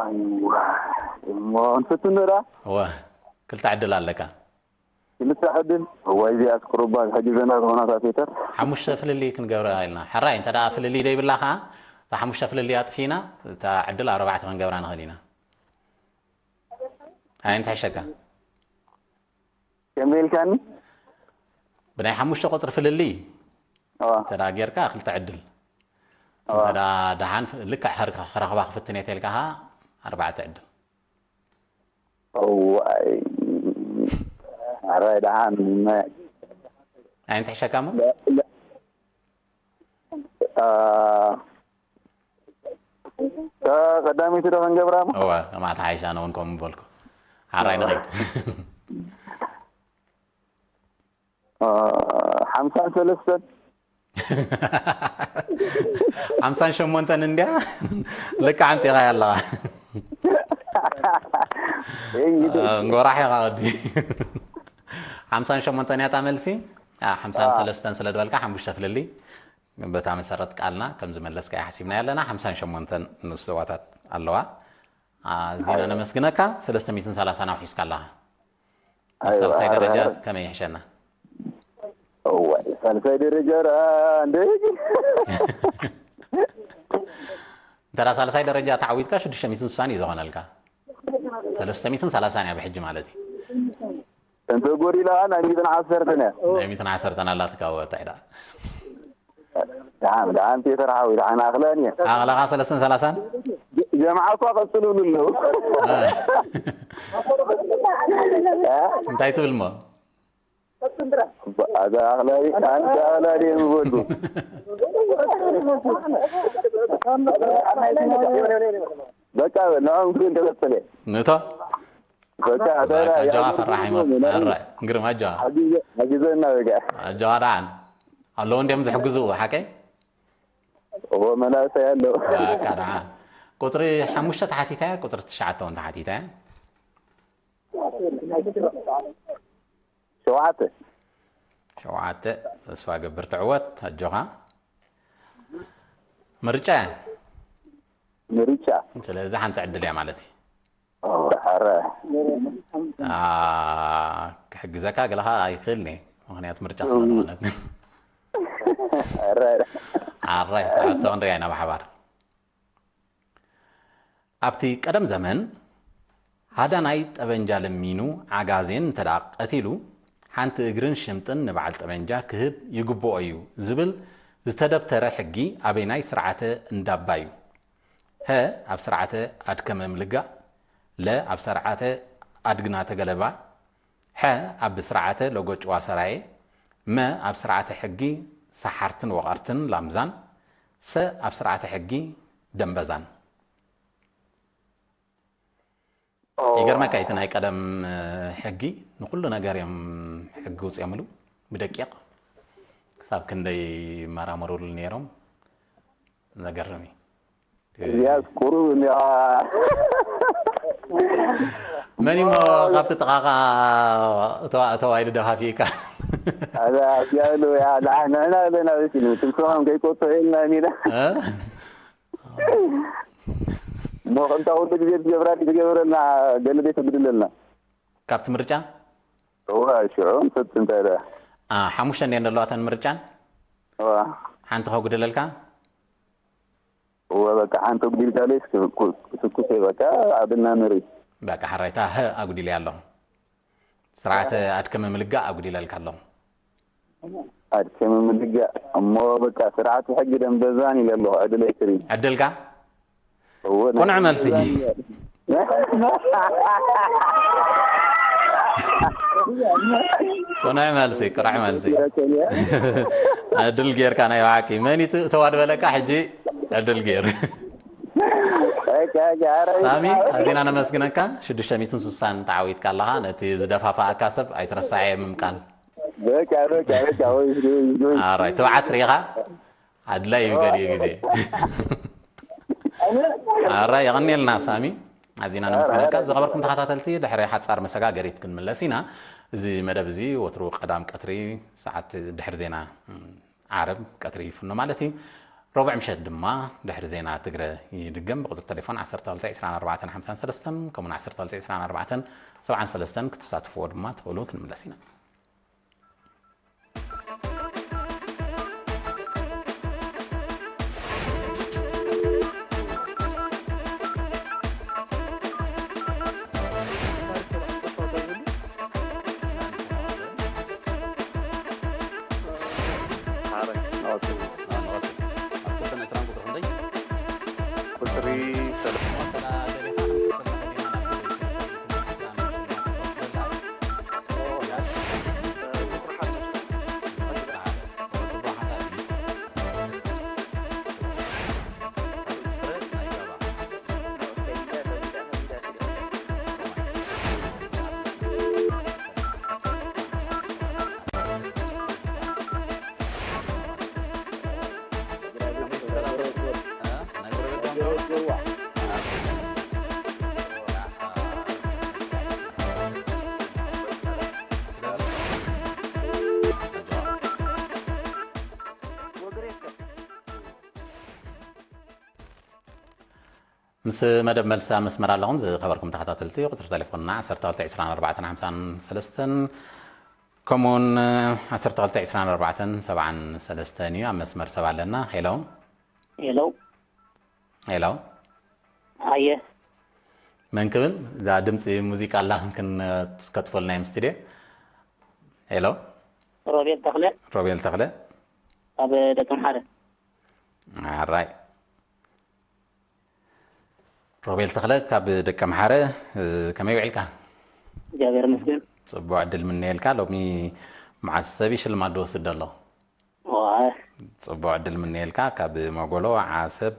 ኣይዋ፣ እሞ ክንፍትን ዶ ደኣ? እወ፣ ክልተ ዕድል ኣለካ። ክልተ ዕድል? እዋይ፣ እዚኣስ ቁሩባ ሕጊዘና ዝኾና ታ ሴተር። ሓሙሽተ ፍልልይ ክንገብራ ኢልና። ሕራይ፣ እንተ ደኣ ፍልልይ ደይብላ ኸኣ፣ እታ ሓሙሽተ ፍልልይ ኣጥፊእና፣ እታ ዕድል ኣብ ኣርባዕተ ክንገብራ ንኽእል ኢና። ኣየን ትሕሸካ? ከመይ ኢልካኒ? ብናይ ሓሙሽተ ቁጽሪ ፍልልይ እዋ። እንተ ደኣ ጌርካ ክልተ ዕድል። እዋ። እንተ ደኣ ደሓን ፍ-፣ ልክዕ ኸር-፣ ክረኽባ ክፍትን እየ ተልካ ኸኣ ኣርባዕተ ዕድል። እዋይ። ኣረ ደሓን መ-፣ ኣየን ትሕሸካ እሞ? ለ-፣ ለ-፣ አ፣ እ፣ ቀዳመይቲ ዶ ክንገብራ እሞ? እወ፣ ከምኣ ተሓይሻ፣ ኣነ እውን ከምኡ ምበልኩ። ሓራይ ንኸይድ። እ፣ ሓምሳን ሰለስተን። ሓምሳን ሸሞንተን እንድያ? ልክዕ ኣምጺኻያ ኣለኻ። እይ፣ እንጎራሕ ኢኻ ቅዲ። ሓምሳን ሸሞንተን እያ እታ መልሲ? ኣ፣ ሓምሳን ሰለስተን ስለ ዝበልካ፣ ሓሙሽተ ፍልልይ። በታ መሰረት ቃልና ከም ዝመለስካዮ ሓሲብና ኣለና። ሓምሳን ሸሞንተን ንኡስ ዞባታት ኣለዋ። ኣዚና ነመስግነካ። ሰለስተ ሚእትን ሰላሳን ኣውሒስካ ኣለኻ። ኣብ ኣይዋ፣ ሳልሳይ ደረጃ ኣረ። ከመይ ይሕሸና? እዋይ፣ ሳልሳይ ደረጃ ደኣ እንደ እንተ ደኣ ሳልሳይ ደረጃ ተዓዊትካ ሽዱሽተ ሚእትን ስሳን እዩ ዝኾነልካ። ሰለስተ ሚእትን ሰላሳን እያ ብሕጂ ማለት እዩ። እንተ ጎዲላ ናይ ሚእትን ዓሰርተን እያ። ናይ ሚእትን ዓሰርተን ኣላትካ፣ ወ፣ እንታይ ደኣ። ደሓን፣ ደሓን፣ ሴተር ሓወይ፣ ደሓን ኣኽላን እየ። ኣኽላኻ ሰለስተን ሰላሳን? ጀ-፣ ጀምዓ እኳ ቀጽሉሉ ኣለዉ። እ። እ? እንታይ ትብል እሞ? ኣዛ ኣኽላይ፣ ኣንተ ኣኽላይ እየ ዝበልኩ። በቃ፣ ንዕኦም ክብል ተቐጽለ። ንእቶ? በቃ፣ በቃ፣ ተራ-፣ ኣጆኻ ያው ፈራሕ ይሞት። ምናምን። ኣረ፣ ግርም ኣጆኻ። ሓጊዘ-፣ ሓጊዘና በቃ። ኣጆኻ ደሓን። ኣለዉ እንድዮም ዝሕግዙ፣ ሓቀይ? እዎ፣ መናእሰይ ኣለዉ። በቃ፣ ደሓን። ቁጽሪ ሓሙሽተ ተሓቲታ እያ፣ ቁጽሪ ትሽዓተ እውን ተሓቲታ እያ። ሸውዓተ። ሸውዓተ፣ ተስፋ ገብር ትዕወት፣ ኣጆኻ። ምርጫ እያ። ምርጫ። ስለዚ ሓንቲ ዕድል እያ ማለት እዩ። ኦ፣ ኧረ። ኣ፣ ክሕግዘካ ገለኻ ኣይክእልን እየ፣ ምኽንያቱ ምርጫ ስለ ዝኾነት። ኧረ። ኣራይ፣ ሕቶ ክንሪኣ ኢና ብሓባር። ኣብቲ ቀደም ዘመን፣ ሃዳናይ ጠበንጃ ለሚኑ ዓጋዜን እንተ ደኣ ቀቲሉ፣ ሓንቲ እግርን ሽምጥን ንበዓል ጠበንጃ ክህብ ይግብኦ እዩ ዝብል ዝተደብተረ ሕጊ ኣበይናይ ስርዓተ እንዳባ እዩ? ሀ፣ ኣብ ስርዓተ ኣድከመ ምልጋእ፣ ለ፣ ኣብ ስርዓተ ኣድግና ተገለባ፣ ሐ፣ ኣብ ስርዓተ ሎጎ ጭዋ ሰራየ፣ መ፣ ኣብ ስርዓተ ሕጊ ሰሓርትን ወቐርትን ላምዛን፣ ሰ፣ ኣብ ስርዓተ ሕጊ ደምበዛን። ኦ። ይገርመካ፣ እቲ ናይ ቀደም፣ እ፣ ሕጊ ንኹሉ ነገር እዮም ሕጊ ውፅኦምሉ፣ ብደቂቕ ክሳብ ክንደይ ይመራመሩሉ ነይሮም። ዘገርም እዩ። እዚኣስ ቁሩብ እንዲኣ። መን እሞ ካብቲ ጥቓኻ እተዋ-፣ እተዋይሉ ደፋፊእካ? ኣዛ፣ ያሉ፣ ያ፣ ንዓ-፣ ንሕና ኣለና በሲሉ፣ ትምስኻም ከይቆጥዑ ኢልና ኢና። እ? እሞ ከምታ ኩሉ ግዜ ትገብራ ትገብረልና፣ ገለ ዘይተጉድለልና። ካብቲ ምርጫ? እዋ፣ ሽዑ ንሰጥ እንታይ ደኣ? አ፣ ሓሙሽተ እንድየን ዘለዋ እተን ምርጫ? እዋ። ሓንቲ ከጉድለልካ? እወ፣ በቃ ሓንቲ ኣጉዲልካለይ፣ ስኩ-፣ ስኩተይ፣ በቃ ኣብና ንርኢ። በቃ ሓራይታ ሀ ኣጉዲለያ ኣለኹ። ስርዓተ ኣድከመ ምልጋእ ኣጉዲለልካ ኣለኹ። ኣድከመ ምልጋእ፣ እሞ በቃ ስርዓተ ሕጊ ደምበዛን ኢለ ኣለኹ። ዕድለይ ክርኢ። ዕድልካ? እወ፣ ናይ ቁኑዕ መልሲ። ደምበዛን እየ። ቁኑዕ መልሲ፣ ቁኑዕ መልሲ። ዕድል ጌርካ ናይ ብሓቂ። መን ይት-፣ እተዋ ድበለካ ሕጂ ዕድል ጌር። በቃ፣ ጃረ ሳሚ፣ ይባል። ኣዚና ነመስግነካ። ሽዱሽተ ሚእትን ስሳን ተዓዊትካ ኣለኻ። ነቲ ዝደፋፋኣካ ሰብ ኣይትረሳዐ ምምቃል። በቃ፣ በቃ፣ በቃ፣ ወይ፣ ወይ፣ ወይ። ኣራይ፣ ትብዓት ርኢኻ? ኣድላይ እዩ ገሊኡ ግዜ። ኣራይ፣ የቐንየልና ሳሚ። ኣዚና ነመስግነካ። ዝኸበርኩም ተኸታተልቲ፣ ድሕሪ ሓጻር መሰጋገሪት ክንምለስ ኢና። እዚ መደብ እዚ ወትሩ ቀዳም ቀትሪ ሰዓት ድሕሪ ዜና ዓረብ ቀትሪ ይፍኖ ማለት እዩ። ረቡዕ ምሸት ድማ ድሕሪ ዜና ትግረ ይድገም። ብቁፅሪ ቴሌፎን ዓሰርተ ክልተ ዕስራን ኣርባዕተን ሓምሳን ሰለስተን ከምኡን ዓሰርተ ክልተ ዕስራን ኣርባዕተን ሰብዓን ሰለስተን ክትሳትፍዎ ድማ ትኽእሉ። ክንምለስ ኢና። ቁፅሪ ምስ መደብ መልሲ ኣብ መስመር ኣለኹም ዝኸበርኩም ተኸታተልቲ። ቁፅሪ ቴሌፎንና ዓሰርተ ክልተ ዕስራን ኣርባዕተን ሓምሳን ሰለስተን ከምኡውን ዓሰርተ ክልተ ዕስራን ኣርባዕተን ሰብዓን ሰለስተን እዩ። ኣብ መስመር ሰብ ኣለና። ሄሎ። ሄሎ። ሄሎ። ኣየ። መን ክብል? እዛ ድምፂ ሙዚቃ ኣላ ክን-፣ ከጥፈልና እዮም ስቱድዮ። ሄሎ። ሮቤል ተኽለ። ሮቤል ተኽለ። ኣብ ደቀምሓረ። ኣራይ። ሮቤል ተኽለ ካብ ደቀምሓረ፣ እ፣ ከመይ ውዒልካ? እግዚኣብሔር ይመስገን። ጽቡቕ ዕድል ምነየልካ። ሎሚ መዓስ ሰብ እዩ ሽልማት ዝወስድ ዘሎ? ዋ። ጽቡቕ ዕድል ምነየልካ። ካብ መጎሎ፣ ዓሰብ፣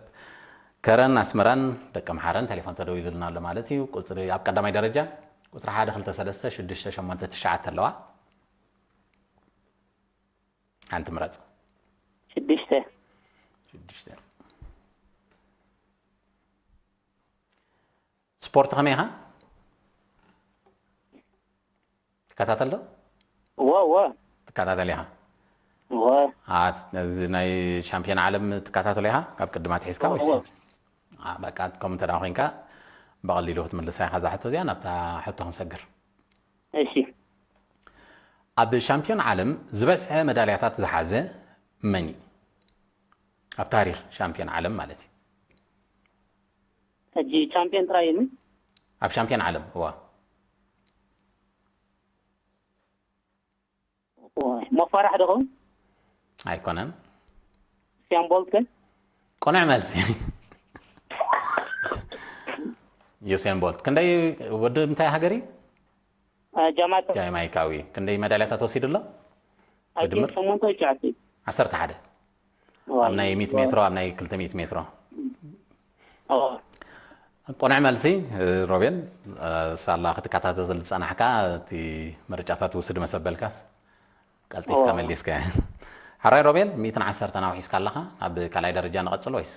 ከረን፣ ኣስመራን ደቀምሓረን ቴሌፎን ተደዊሉልና ኣሎ ማለት እዩ። ቁጽሪ ኣብ ቀዳማይ ደረጃ ቁጽሪ ሓደ፣ ክልተ፣ ሰለስተ፣ ሽዱሽተ፣ ሸሞንተ፣ ትሽዓተ ኣለዋ። ሓንቲ ምረጽ። ሽዱሽተ። ሽዱሽተ። ስፖርት ከመይ ኢኻ? ትከታተል ዶ? እወ፣ እወ። ትከታተል ኢኻ? እወ። አ፣ እዚ ናይ ሻምፒዮን ዓለም ትከታተሎ ኢኻ? ካብ ቅድማ ኣትሒዝካ እወ፣ ወይስ? እወ። አ፣ በቃ ከምኡ እንተ ደኣ ኮይንካ ብቐሊሉ ክትምልሳ ኢኻ እዛ ሕቶ እዚኣ። ናብታ ሕቶ ክንሰግር። እሺ። ኣብ ሻምፒዮን ዓለም ዝበዝሐ መዳልያታት ዝሓዘ መን እዩ? ኣብ ታሪኽ ሻምፒዮን ዓለም ማለት እዩ። ሕጂ ቻምፒዮን ጥራይ እዩ? ኣብ ሻምፒዮን ዓለም፣ እዋ። እዋ። ሞፋራሕ ዶ ኸውን? ኣይኮነን። ዩሴን ቦልት ከ? ቅኑዕ መልሲ። ዩሴን ቦልት። ክንደይ፣ ወዲ እንታይ ሃገር እዩ? እ፣ ጃማይካ። ጃማይካዊ። ክንደይ መዳልያታት ወሲዱ ኣሎ? ኣይ፣ ብድምር? ሸሞንተ ወይ ትሽዓተ? ዓሰርተ ሓደ። ዋው። ኣብ ናይ ሚእቲ ሜትሮ፣ ኣብ ናይ ክልተ ሚእቲ ሜትሮ። ኦ። ቅኑዕ መልሲ፣ እ፣ ሮቤል፣ እ፣ ሳላ ክትከታተል ዝጸናሕካ፣ እቲ ምርጫታት ውስድ መሰበልካስ፣ ቀልጢፍካ ኦ። መሊስካ። ሕራይ ሮቤል፣ ሚእትን ዓሰርተን ኣውሒስካ ኣለኻ። ኣብ ካልኣይ ደረጃ ንቐጽል ወይስ?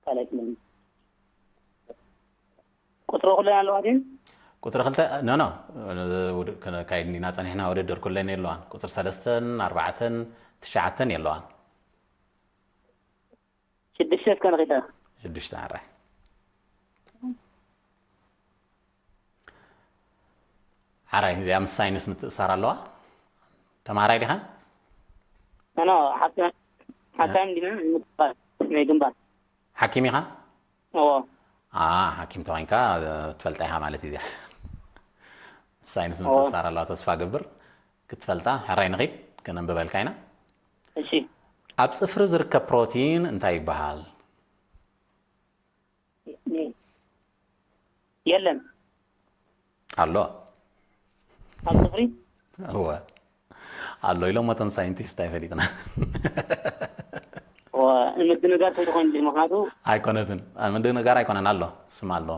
ካልኣይ ክልል። ቁጽሪ ኩለን ኣለዋ ድየን? ቁጽሪ ክልተ፣ ኖ፣ ኖ፣ ውድ-፣ ከነካይድ እንዲና ጸኒሕና ውድድር ኩለን የለዋን። ቁጽሪ ሰለስተን ኣርባዕተን ትሽዓተን የለዋን። ሽዱሽተ እስከ ንኺዳ። ሽዱሽተ ኣራይ። ዓራይ፣ እዚኣ ምስ ሳይንስ ምትእሳር ኣለዋ። ተማሃራይ ዲኻ? ኖ፣ ኖ፣ ሓካም፣ ሓካም ዲና፣ ናይ ግንባር። ሓኪም ኢኻ? እዎ። ኣ፣ ሓኪም ተኾይንካ፣ እ፣ ትፈልጣ ኢኻ ማለት እዩ እዚኣ። ምስ ሳይንስ እዎ። ምትእሳር ኣለዋ፣ ተስፋ ገብር ክትፈልጣ። ሕራይ ንኺድ፣ ከነንብበልካ ኢና። እሺ። ኣብ ጽፍሪ ዝርከብ ፕሮቲን እንታይ ይበሃል? የለን። ኣሎ። ኣብ ጽፍሪ? እወ። ኣሎ ኢሎም እቶም ሳይንቲስት ኣይፈሊጥና። እወ፣ ንምድንጋር ተይኮን ድዩ? ምኽንያቱ ኣይኮነትን። ኣ፣ ምድንጋር ኣይኮነን፣ ኣሎ። ስም ኣሎ።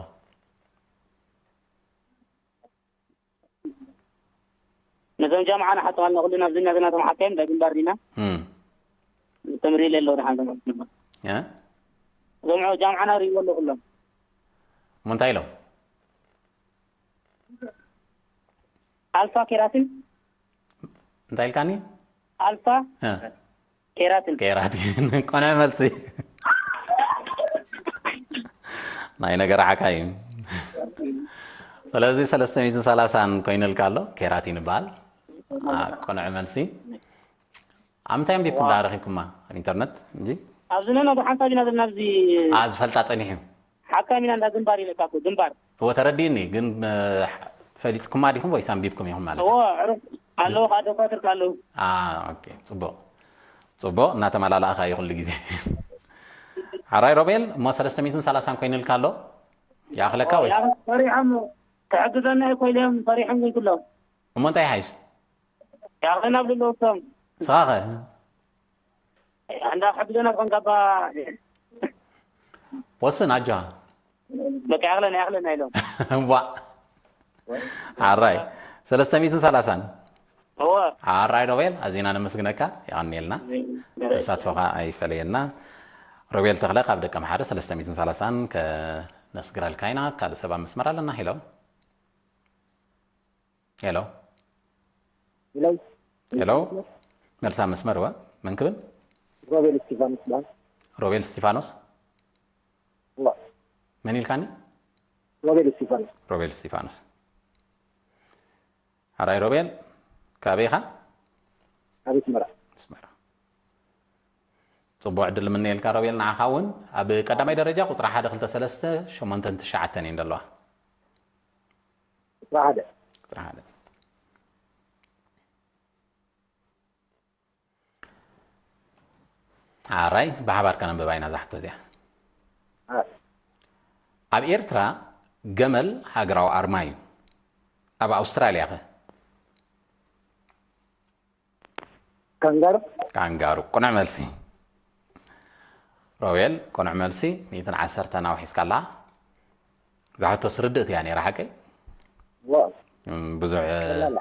ነዞም ጃምዓ ንሓቶም ኣለና ኩሉ ናብዚ ናትና፣ እቶም ሓካይም ዳግምባር ዲና። እም። እቶም ሪል ኣለዉ ደሓን ዘመልክቱና። እ? እዞም ጃምዓና ሪእዎ ኣለዉ ኩሎም። እሞ እንታይ ኢሎም? ኣልፋ ኬራቲን። እንታይ ኢልካኒ? ኣልፋ እ፣ ኬራቲን። ኬራቲን። ቆንዐ መልሲ። ናይ ነገር ዓካ እዩ። ስለዚ ሰለስተ ሚእትን ሰላሳን ኮይኑልካ ኣሎ። ኬራቲን ይበሃል። አ፣ ቆንዐ መልሲ። ኣብ ምንታይ ኣንቢብኩም ደኣ ረኺብኩማ? ኣብ ኢንተርነት እንጂ? ኣብዚ ነና ብሓንሳብ ኢና ዘለና። ኣብዚ አ፣ ዝፈልጣ ጸኒሑ። ሓካም ኢና እንዳ ግንባር ኢለካ እኮ ግንባር። እወ፣ ተረዲእኒ። ግን እ፣ ፈሊጥኩማ ዲኹም ወይስ ኣንቢብኩም ኢኹም ማለት? እዎ፣ ዕሩፍ ኣለዉ ከዓ ዶኳትር ኣለዉ። አ፣ ኦኬ፣ ጽቡቕ ጽቡቕ። እናተመላላእኻ እዩ ኩሉ ግዜ። ሓራይ ሮቤል፣ እሞ ሰለስተ ሚእትን ሰላሳን ኮይኑልካ ኣሎ። ይኣኽለካ ወይስ? ፈሪሖም ክሕግዘና እኮ ኢሎም ፈሪሖም ግን ኩሎም እሞ እንታይ ይሓይሽ? ያኽለና ብልለውቶም ስኻኸ? እንዳ ክሕግዘና ዝኾን ካባ ወስን ኣጆኻ። በቃ ያኽለና ያኽለና ኢሎም። ዋ፣ ሓራይ ሰለስተ ሚእትን ሰላሳን። እዎ ሓራይ ሮቤል፣ ኣዚና ነመስግነካ። የቐንየልና። ተሳትፎኻ ኣይፈለየና። ሮቤል ተኽለ ካብ ደቀምሓረ ሰለስተ ሚእትን ሰላሳን ከነስግረልካ ኢና። ካልእ ሰብ ኣብ መስመር ኣለና። ሄሎ፣ ሄሎ፣ ሄሎ፣ ሄሎ። መልሳ መስመር ወ መን ክብል? ሮቤል እስቲፋኖስ ይበሃል። ሮቤል እስቲፋኖስ። እዋ፣ መን ኢልካኒ? ሮቤል እስቲፋኖስ። ሮቤል እስቲፋኖስ። ሓራይ ሮቤል፣ ካበይ ኢኻ? ኣብ ኣስመራ። ኣስመራ። ጽቡቕ ዕድል ምነየልካ ሮቤል። ንዓኻ እውን ኣብ ቀዳማይ ደረጃ ቁጽሪ ሓደ ክልተ ሰለስተ ሸሞንተን ትሽዓተን እየን ዘለዋ። ቁጽሪ ሓደ። ቁጽሪ ሓደ። ሓራይ ብሓባር ከነንብባ ኢና እዛ ሕቶ እዚኣ። ኣይ፣ ኣብ ኤርትራ ገመል ሃገራዊ ኣርማ እዩ። ኣብ ኣውስትራልያ ኸ? ካንጋሮ። ካንጋሩ። ቅኑዕ መልሲ ሮቤል፣ ቅኑዕ መልሲ። ሚእትን ዓሰርተን ኣውሒስካ ኣለኻ። እዛ ሕቶስ ርድእቲ እያ ነይራ፣ ሓቀይ? ዋ፣ እም፣ ብዙሕ ቀላል።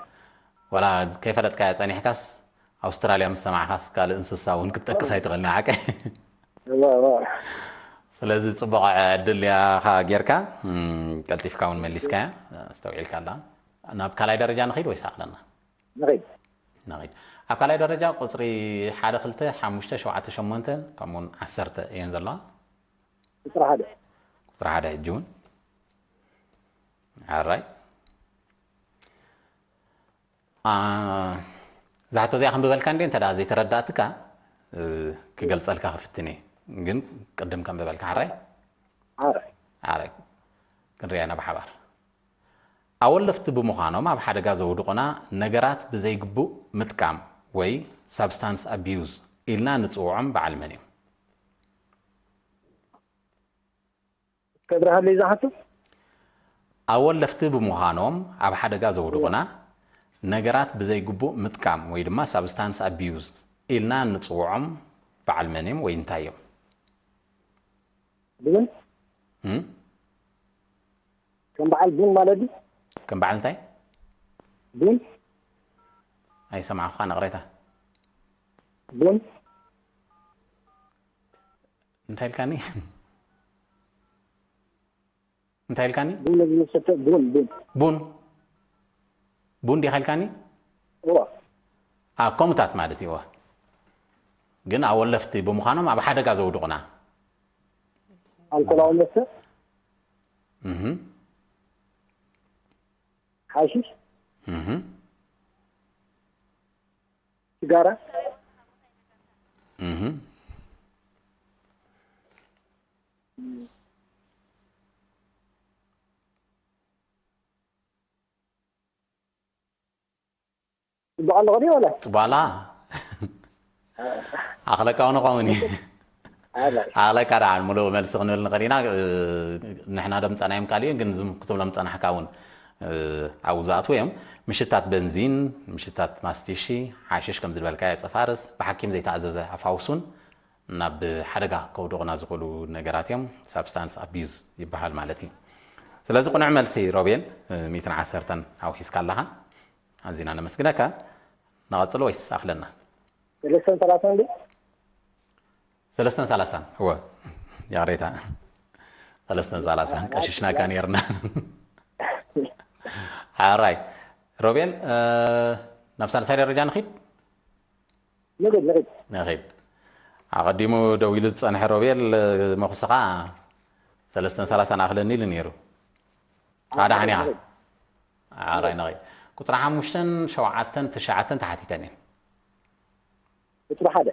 ወላ ከይፈለጥካያ ጸኒሕካስ ኣውስትራልያ ምስ ሰማዕካስ ካልእ እንስሳ እውን ክትጠቅስ ኣይትኽእልን፣ ሓቀይ? ዋ፣ ዋ። ስለዚ ጽቡቕ ዕድል ኢኻ ጌርካ፣ እም፣ ቀልጢፍካ እውን መሊስካያ፣ ኣስተውዒልካ ኣላ። ናብ ካልኣይ ደረጃ ንኺድ ወይስ ኣኽለና? ንኺድ። ንኺድ። ኣብ ካልኣይ ደረጃ ቁጽሪ ሓደ፣ ክልተ፣ ሓሙሽተ፣ ሸውዓተ፣ ሸሞንተ ከምኡውን ዓሰርተ እየን ዘለዋ። ቁጽሪ ሓደ። ቁጽሪ ሓደ ሕጂ እውን። ሓራይ። አ፣ እዛ ሕቶ እዚኣ ከንብበልካ እንዴ፣ እንተ ደኣ ዘይተረዳእትካ፣ እ፣ ክገልጸልካ ክፍትን እየ። ግን ቅድም ከንብበልካ፣ ሓራይ? ሓራይ። ሓራይ። ክንሪኣ ኢና ብሓባር። ኣወለፍቲ ብምዃኖም ኣብ ሓደጋ ዘውድቑና ነገራት ብዘይግቡእ ምጥቃም ወይ ሳብስታንስ ኣቢዩዝ ኢልና ንጽውዖም በዓል መን እዮም? ከብርሃለይ ዝሓቱ? ኣወለፍቲ ብምዃኖም ኣብ ሓደጋ ዘውድቑና ነገራት ብዘይግቡእ ምጥቃም ወይ ድማ ሳብስታንስ ኣቢዩዝ ኢልና ንጽውዖም በዓል መን እዮም ወይ እንታይ እዮም? ቡን? እም? ከም በዓል ቡን ማለት ድዩ? ከም በዓል እንታይ? ቡን? ኣይሰማዕኹኻን፣ ይቕሬታ። ቡን? እንታይ ኢልካኒ? እንታይ ኢልካኒ? ቡን ዝሰተ ቡን፣ ቡን። ቡን? ቡን ዲኻ ኢልካኒ? እዋ። አ፣ ከምኡታት ማለት እዩ። እዋ። ግን ኣወለፍቲ ብምዃኖም ኣብ ሓደጋ ዘውድቑና። ኣልኮላዊ መስተ፣ እህ። ሓሽሽ፣ እህ። ሲጋራ፣ እህ። ጽቡቕ ኣለኹ ድዩ ወላ? ጽባላ። ኣኽለካ እውን ኸውን እዩ። ኣላ። ኣኽለካ ደሓን ምሉእ መልሲ ክንብል ንኽእል ኢና። እ፣ ንሕና ደምጸናዮም ካልእ እዩ፣ ግን ዝም ክትብሎም ጸናሕካ እውን፣ እ፣ ኣብኡ ዝኣትዉ እዮም። ምሽታት በንዚን፣ ምሽታት ማስቲሺ፣ ሓሽሽ ከም ዝበልካዮ፣ ጸፋርስ፣ ብሓኪም ዘይተኣዘዘ ኣፋውሱን ናብ ሓደጋ ከውድቑና ዝኽእሉ ነገራት እዮም። ሳብስታንስ ኣቢዩዝ ይበሃል ማለት እዩ። ስለዚ ቅኑዕ መልሲ ሮቤል፣ እ፣ ሚእትን ዓሰርተን ኣውሒስካ ኣለኻ። ኣዚና ነመስግነካ። ንቐጽል ወይስ ኣኽለና? ሰለስተን ሰላሳን ድዩ? ሰለስተን ሰላሳን፣ እወ። ይቕሬታ። ሰለስተን ሰላሳን ቀሽሽናካ ነይርና። ሓራይ። ሮቤል፣ ናብ ሳልሳይ ደረጃ ንኺድ። ንኺድ ንኺድ። ንኺድ። ኣቐዲሙ ደው ኢሉ ዝጸንሐ ሮቤል፣ መኹስኻ ሰለስተን ሰላሳ ንኣኽለኒ ኢሉ ነይሩ። ኣዳሕኒ ኢኻ። ኣራይ ንኺድ። ቁጽሪ ሓሙሽተን ሸውዓተን ትሽዓተን ተሓቲተን እየን። ቁጽሪ ሓደ።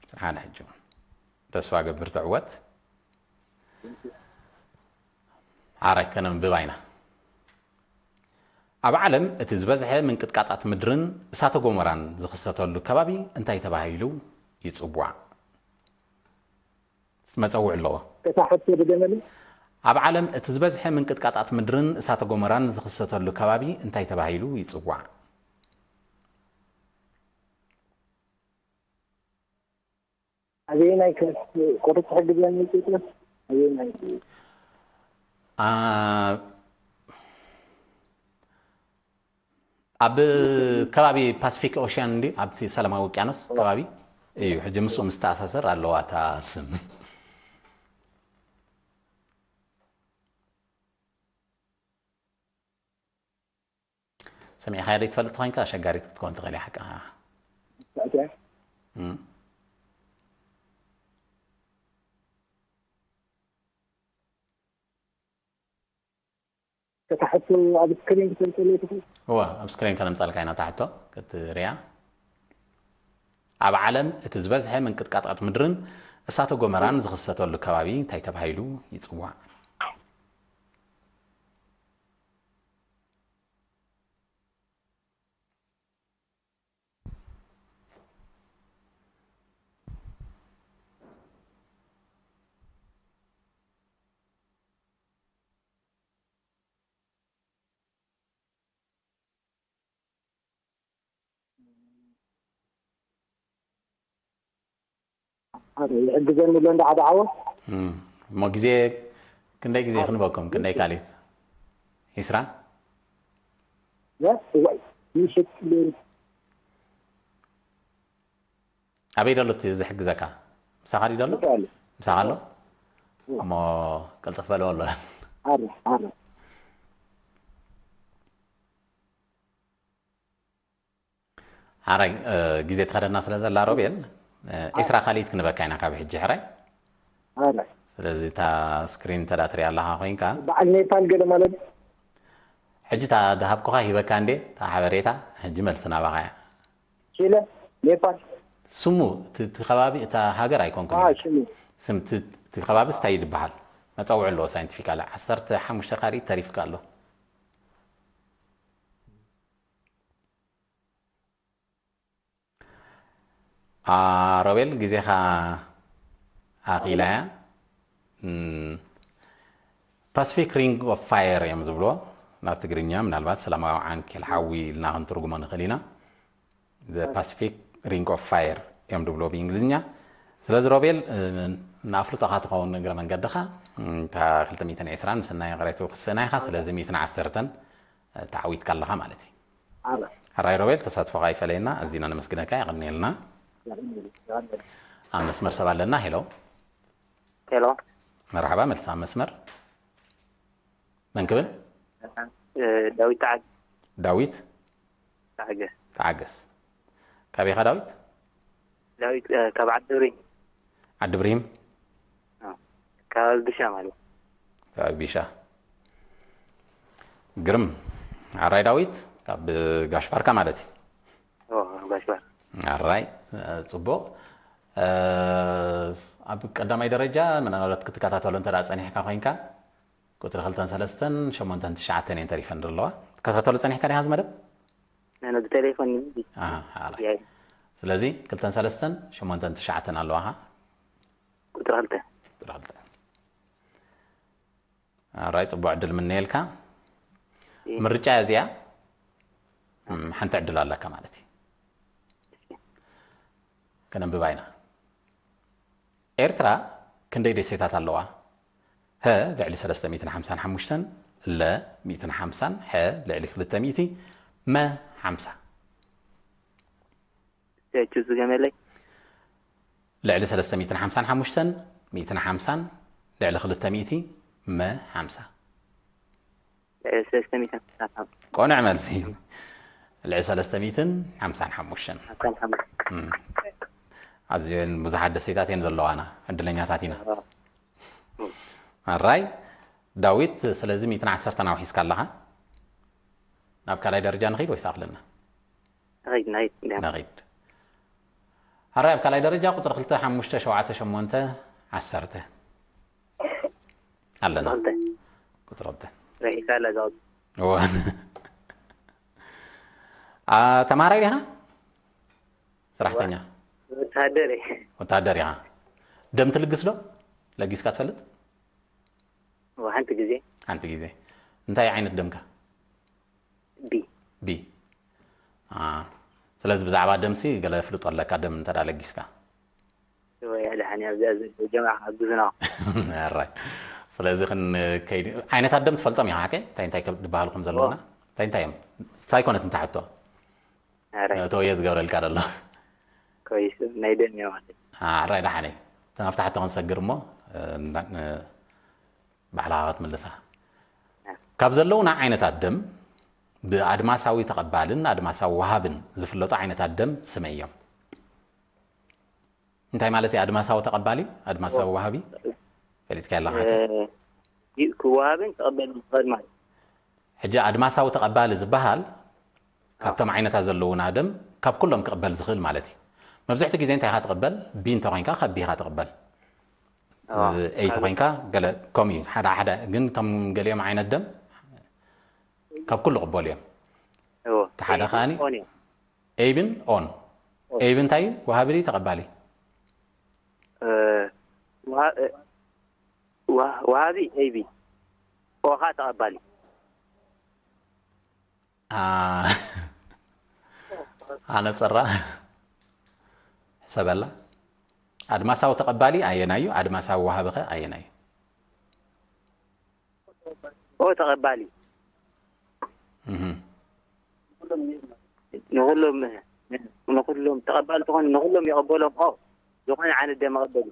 ቁጽሪ ሓደ ሕጂ እውን ተስፋ ገብር ትዕወት። ዓራይ ከነንብባ ኢና። ኣብ ዓለም እቲ ዝበዝሐ ምንቅጥቃጣት ምድርን እሳተ ጎመራን ዝኽሰተሉ ከባቢ እንታይ ተባሂሉ ይጽዋዕ? መጸውዒ ኣለዎ። ከታ ሕቶ ድገመሉ። ኣብ ዓለም እቲ ዝበዝሐ ምንቅጥቃጣት ምድርን እሳተ ጎመራን ዝኽሰተሉ ከባቢ እንታይ ተባሂሉ ይጽዋዕ? ኣበየናይ ከ-፣ ቁርጽ ሕግዘኒ ጴጥሮስ? ኣበየናይ? ኣ-፣ ኣብ ከባቢ ፓሲፊክ ኦሽያን እንዲ፣ ኣብቲ ሰላማዊ ውቅያኖስ ከባቢ እዩ። ሕጂ ምስኡ ምስተኣሳሰር ኣለዋ እታ ስም። ሰሚዕኻያ ዘይትፈልጥ ተኾይንካ ኣሸጋሪት ክትከውን ትኽእል እያ ሓቅኻ። እሺ። እም። እታ ሕቶ ኣብ ስክሪን ክተምጽእለይ ትኽእል? እወ፣ ኣብ ስክሪን ከነምጻልካ ኢና እታ ሕቶ ክትሪያ። ኣብ ዓለም እቲ ዝበዝሐ ምንቅጥቃጣት ምድርን እሳተ ጎመራን ዝኽሰተሉ ከባቢ እንታይ ተባሂሉ ይጽዋዕ? ይሕግዘኒ ኣሎ እንዳ ሓደ ዓወት። እም፣ እሞ ግዜ ክንደይ ግዜ ክንበኩም? ክንደይ ካልኢት? ዒስራ? ያ፣ እዋይ፣ ምሽት ሌሊት። ኣበይ ደሎ እቲ ዝሕግዘካ? ምሳኻ ድዩ ደሎ? ምሳኻ ኣሎ። ምሳኻ ኣሎ? እም። እሞ ቅልጥፍ በልዎ ኣሎ። ኣረ፣ ኣረ። ሓራይ፣ እ፣ ግዜ ትኸደና ስለ ዘላ ሮቤል፣ እ፣ ዒስራ ካልኢት ክንበካ ኢና ካብ ሕጂ ሕራይ። ኣረ። ስለዚ እታ ስክሪን እንተ ደኣ ትሪኣ ኣለኻ ኮይንካ። በዓል ኔፓል ገለ ማለት? ሕጂ እታ ድሃብኩኻ ሂበካ እንዴ፣ እታ ሓበሬታ፣ ሕጂ መልሲ ናባኻ እያ። ቺለ፣ ኔፓል። ስሙ፣ እቲ፣ እቲ ከባቢ፣ እታ ሃገር ኣይኮንኩን አ፣ ኢለካ። ሽሙ። ስም እቲ፣ እቲ ከባቢ እንታይ ይበሃል? መጸውዒ ኣለዎ ሳይንቲፊካሊ። ዓሰርተ ሓሙሽተ ካልኢት ተሪፍካ ኣሎ። አ፣ ሮቤል፣ ግዜኻ ኣኺላያ። እም፣ ፓሲፊክ ሪንግ ኦፍ ፋየር እዮም ዝብልዎ ናብ ትግርኛ። ምናልባት ሰላማዊ ዓንኬል ሓዊ ኢልና ክንትርጉሞ ንኽእል ኢና። The Pacific Ring of Fire እዮም ዝብልዎ ብእንግሊዝኛ። ስለዚ ሮቤል፣ እ፣ ንኣፍልጦኻ ትኸውን እግረ መንገድኻ፣ እም፣ እታ ክልተ ሚእትን ዕስራን ምስናይ ቅሬቱ ክስእና ኢኻ። ስለዚ ሚእትን ዓሰርተን ተዓዊትካ ኣለኻ ማለት እዩ። ኣረ። ሕራይ ሮቤል፣ ተሳትፎኻ ይፈለየና፣ ኣዚና ነመስግነካ፣ የቐንየልና። የቐንየልና። ኣብ መስመር ሰብ ኣለና። ሄሎ። ሄሎ። መርሓባ፣ መልሲ ኣብ መስመር። መን ክብል? እ፣ ዳዊት ተዓገ። ዳዊት? ተዓገ። ተዓገስ። ካበይ ኢኻ ዳዊት? ዳዊት፣ እ፣ ካብ ዓዲ ብሪም። ዓዲ ብሪም? እ፣ ካብ ቢሻ ማለት። ካብ ቢሻ። ግርም። ዓራይ ዳዊት፣ ካብ ጋሽ ባርካ ማለት እዩ። ኦ፣ ጋሽ ባርካ። ዓራይ፣ እ፣ ጽቡቕ። እ፣ ኣብ ቀዳማይ ደረጃ ምናልባት ክትከታተሎ እንተ ደኣ ጸኒሕካ ኮይንካ፣ ቁጽሪ ክልተን ሰለስተን ሸሞንተን ትሽዓተን እየን ተሪፈን ዘለዋ። ትከታተሎ ጸኒሕካ ዲኻ እዚ መደብ? ኣነ ብቴሌፎን እዩ። ኣሃ፣ ሓራይ። ያይ። ስለዚ ክልተን ሰለስተን ሸሞንተን ትሽዓተን ኣለዋኻ። ቁጽሪ ክልተ። ቁጽሪ ክልተ። ኣራይ፣ ጽቡቕ ዕድል ምነየልካ። እየ። ምርጫ እዚኣ፣ እም፣ ሓንቲ ዕድል ኣለካ ማለት እዩ። ከነንብባ ኢና። ኤርትራ ክንደይ ደሴታት ኣለዋ? ሀ ልዕሊ ሰለስተ ሚእትን ሓምሳን ሓሙሽተን፣ ለ ሚእትን ሓምሳን፣ ሐ ልዕሊ ክልተ ሚእቲ፣ መ ሓምሳ። እቺ ዝገመለይ። ልዕሊ ሰለስተ ሚእትን ሓምሳን ሓሙሽተን፣ ሚእትን ሓምሳን፣ ልዕሊ ክልተ ሚእቲ፣ መ ሓምሳ። ልዕሊ ሰለስተ ሚእትን ሓምሳን። ቆንዕ መልሲ። ልዕሊ ሰለስተ ሚእትን ሓምሳን ሓሙሽተን። ሓምሳን ሓሙሽተ። ኣዝየን ብዙሓት ደሴታት እየን ዘለዋና። ዕድለኛታት ኢና። ኣራይ ዳዊት፣ ስለዚ ሚእትን ዓሰርተን ኣውሒስካ ኣለኻ። ናብ ካልኣይ ደረጃ ንኸይድ ወይስ ኣኽለና? ንኸይድ፣ ንኸይድ፣ እንዲያ። ንኸይድ። ኣራይ ኣብ ካልኣይ ደረጃ ቁፅሪ ክልተ፣ ሓሙሽተ፣ ሸውዓተ፣ ሸሞንተ፣ ዓሰርተ ኣለና። ክልተ። ቁፅሪ ክልተ። ረሒሳ ኣላ እዛ ቁፅሪ። እዋን ኣ፣ ተምሃራይ ዲኻ? ስራሕተኛ? ወታደር እየ። ወታደር ኢኻ። ደም ትልግስ ዶ? ለጊስካ ትፈልጥ? እዋ፣ ሓንቲ ግዜ። ሓንቲ ግዜ። እንታይ ዓይነት ደምካ? ቢ። ቢ። ኣ፣ ስለዚ ብዛዕባ ደምሲ ገለ ፍልጦ ኣለካ፣ ደም እንተ ደኣ ለጊስካ። ወይ ኣድሓኒ፣ ኣብዚኣ ዘሎ ጀማዓ ክሕግዙና። ኣራይ። ስለዚ ክንከይድ፣ ዓይነታት ደም ትፈልጦም ኢኻ፣ ሓቀይ? እንታይ እንታይ ከም ዝበሃሉ ከም ዘለውና? እንታይ እንታይ እዮም? ሳይኮነት እንታይ ሕቶ? ኣራይ። እቶ እየ ዝገብረልካ ዘሎ። ኮይሱ ናይ ደም እየ ማለት። ኣራይ ደሓነይ። እተን ኣብታ ሕቶ ክንሰግር እሞ፣ እ፣ እንዳ-፣ እ፣ ባዕልኻ ክትምልሳ። ካብ ዘለውና ዓይነታት ደም ብኣድማሳዊ ተቐባልን ኣድማሳዊ ወሃብን ዝፍለጡ ዓይነታት ደም ስመይ እዮም። እንታይ ማለት እዩ ኣድማሳዊ ተቐባሊ? ኣድማሳዊ ወሃቢ? ፈሊጥካ ኣለኻ? እ፣ ክወሃብን ክቕበልን ዝኽእል ማለት። ሕጂ ኣድማሳዊ ተቐባሊ ዝበሃል ካብቶም ዓይነታት ዘለዉና ደም ካብ ኩሎም ክቕበል ዝኽእል ማለት እዩ። መብዝሕቲ ግዜ እንታይ ኢኻ ትቕበል? ቢ እንተ ኮይንካ ካብ ቢ ኢኻ ትቕበል። ኣዎ። ኤይ እንተ ኮይንካ ገለ ከምኡ እዩ። ሓደ ሓደ ግን ከም ገሊኦም ዓይነት ደም ካብ ኩሉ ቅበሉ እዮም። እዎ። እቲ ሓደ ከኣኒ ኦን እዮም። ኤይብን ኦን። ኤይብ እንታይ እዩ? ወሃቢ ድዩ ተቐባሊ? እ፣ ወሃ-፣ እ፣ ወሃ-፣ ወሃቢ ኤይቢ። ኦኻ ተቐባሊ። ኣ፣ ኣነ ጸራ ሕሰበላ። ኣድማሳዊ ተቐባሊ ኣየናይ እዩ? ኣድማሳዊ ወሃቢ ኸ ኣየናይ እዩ? ኦ ተቐባሊ። እህ። ንኹሎም፣ ንኹሎም ተቐባሊ ትኾን፣ ንኹሎም ይቐበሎም። ኦ ዝኾነ ዓይነት ደም መቐበሊ።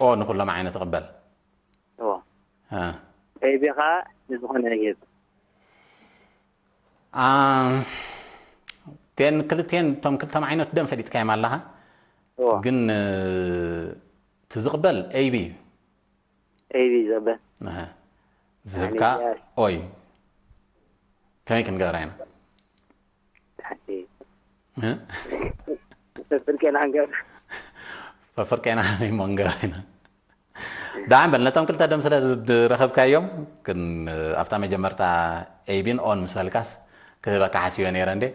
ኦ ንኹሎም ዓይነት ይቕበል። ኦ እ። ኤይቢ ኸኣ ንዝኾነ ይህብ። ኣ፣ እተን ክልቴን፣ እቶም ክልተ ዓይነት ደም ፈሊጥካዮም ኣለኻ። ኦ ግን፣ እ፣ እቲ ዝቕበል ኤይቢ እዩ። ኤይቢ ዝቕበል። እህ። ዝህብካ ኣነ ኦይ። ከመይ ክንገብራ ኢና? ሓንቲ እ? ፍርቄና ንገብር። ፈፍርቄና እሞ ንገብር ኢና። ደሓን በል፣ ነቶም ክልተ ደም ስለ ዝረኸብካዮም፣ ግን ኣብታ መጀመርታ ኤይቢን ኦን ምስ በልካስ ክህበካ ሓሲበ ነይረ እንዴ።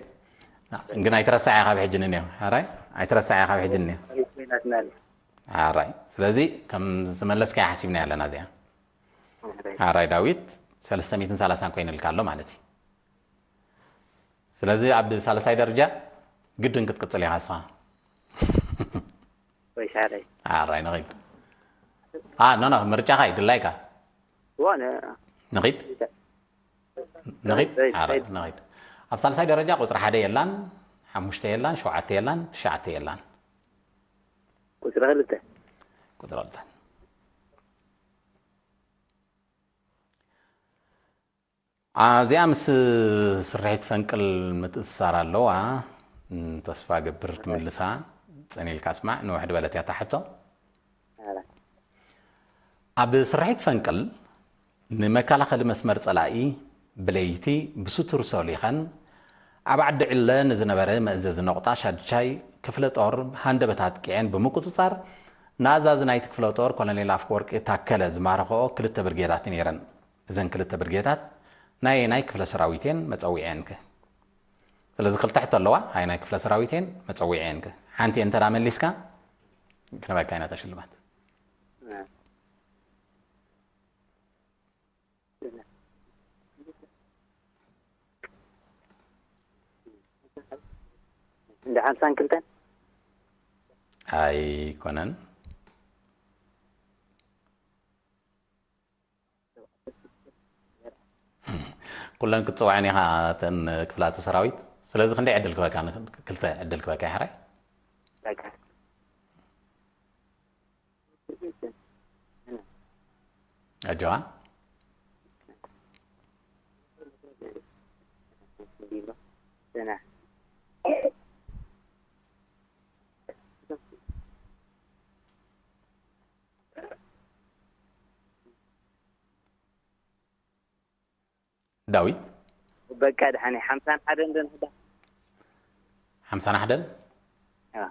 ግን ኣይትረሳዕ ኢኻ ካብ ሕጂ ንንዮ። ኣራይ? ኣይትረሳዕ ኢኻ ካብ ሕጂ ንንዮ። ኣራይ። ስለዚ ከም ዝመለስካያ ሓሲብና ኣለና እዚኣ። ኣራይ ዳዊት፣ ሰለስተ ሚእትን ሰላሳን ኮይኑልካ ኣሎ ማለት እዩ። ስለዚ ኣብ ሳልሳይ ደረጃ ግድን ክትቅጽል ኢኻ ንስኻ። ወይ ሻረይ። ኣራይ ንኺድ። ኣ፣ ኖ፣ ኖ፣ ምርጫኻ እዩ፣ ድላይካ። ወነ ንኺድ? ንኺድ? ራይት፣ ኣራይ፣ ራይት። ንኺድ። ኣብ ሳልሳይ ደረጃ ቁጽሪ ሓደ የላን፣ ሓሙሽተ የላን፣ ሸውዓተ የላን፣ ትሽዓተ የላን። ቁጽሪ ክልተ። ቁጽሪ ክልተ። ኣዚኣ ምስ ስርሒት ፈንቅል ምትእስሳር ኣለዋ። እም፣ ተስፋ ገብር ትምልሳ። ጽን ኢልካ ስማዕ፣ ንውሕድ በለት እያ እታ ሕቶ። ኣረ። ኣብ ስርሒት ፈንቅል ንመከላኸሊ መስመር ጸላኢ ብለይቲ ብስቱር ሰሊኸን ኣብ ዓዲ ዕለ ንዝነበረ መእዘዚ ነቑጣ ሻድሻይ ክፍለ ጦር ሃንደበት ኣጥቂዐን ብምቁጽጻር ንኣዛዚ ናይቲ ክፍለ ጦር ኮሎኔል ኣፍወርቂ ታከለ ዝማረኸኦ ክልተ ብርጌዳት ነይረን። እዘን ክልተ ብርጌዳት ናይ ኣየናይ ክፍለ ሰራዊት እየን መጸውዒአንከ? ስለዚ ክልተ ሕቶ ኣለዋ። ኣየናይ ክፍለ ሰራዊት እየን መጸውዒአንከ? ሓንቲ እንተ ደኣ መሊስካ ክንበካ ኢና እታ ሽልማት። እንደ ሓምሳን ክልተን ኣይኮነን። ኩለን ክትጽውዐን ኢኻ እተን ክፍላተ ሰራዊት። ስለዚ ክንደይ ዕድል ክበካ? ክልተ ዕድል ክበካ ይሕራይ። በቃ ኣጆኻ። ጽናሕ። ዳዊት በቃ ድሓን ሓምሳን ሓደን ደንዳ ሓምሳን ሓደን ያ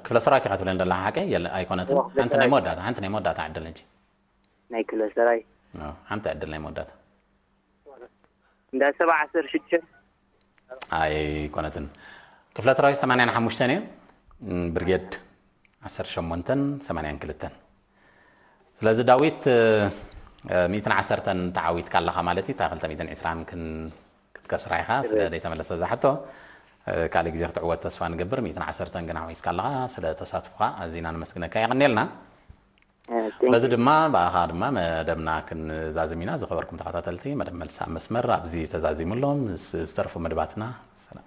ክፍለ ሰራዊት ኢኻ ትብለን ዘለኻ ሓቀይ? የለ ኣይኮነትን። ክፍለ ሓንቲ ናይ ሰራዊት። መወዳእታ ሓንቲ ናይ መወዳእታ ዕድል እንጂ ናይ ክፍለ ሰራዊት ኣዎ፣ ሓንቲ ዕድል ናይ መወዳእታ። እንዳ ሰባ ዓሰርተ ሽዱሽተ ኣይኮነትን። ክፍለ ሰራዊት ሰማንያን ሓሙሽተን እዩ። እም፣ ብርጌድ ዓሰርተ ሸሞንተን ሰማንያን ክልተን። ስለዚ ዳዊት እ፣ ሚእትን ዓሰርተን ተዓዊትካ ኣለኻ ማለት እዩ። እታ ክልተ ሚእትን ዕስራን ክን ክትከስራ ኢኻ። ስለ ዘይተመለሰ እዛ ሕቶ እ፣ ካልእ ግዜ ክትዕወት ተስፋ ንገብር። ሚእትን ዓሰርተን ግን ኣዕዊስካ ኣለኻ። ስለ ተሳትፎኻ ኣዚና ነመስግነካ። የቐንየልና። እ፣ thank በዚ you። ድማ ብኣኻ ድማ መደብና ክንዛዝም ኢና። ዝኸበርኩም ተኸታተልቲ፣ መደብ መልሲ ኣብ መስመር ኣብዚ ተዛዚሙ ኣሎ። ምስ ዝተረፉ መደባትና ሰላም።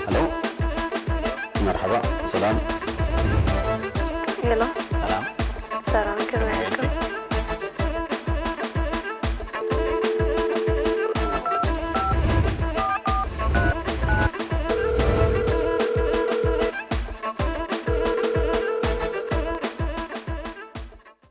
ሄሎ፣ መርሓባ፣ ሰላም።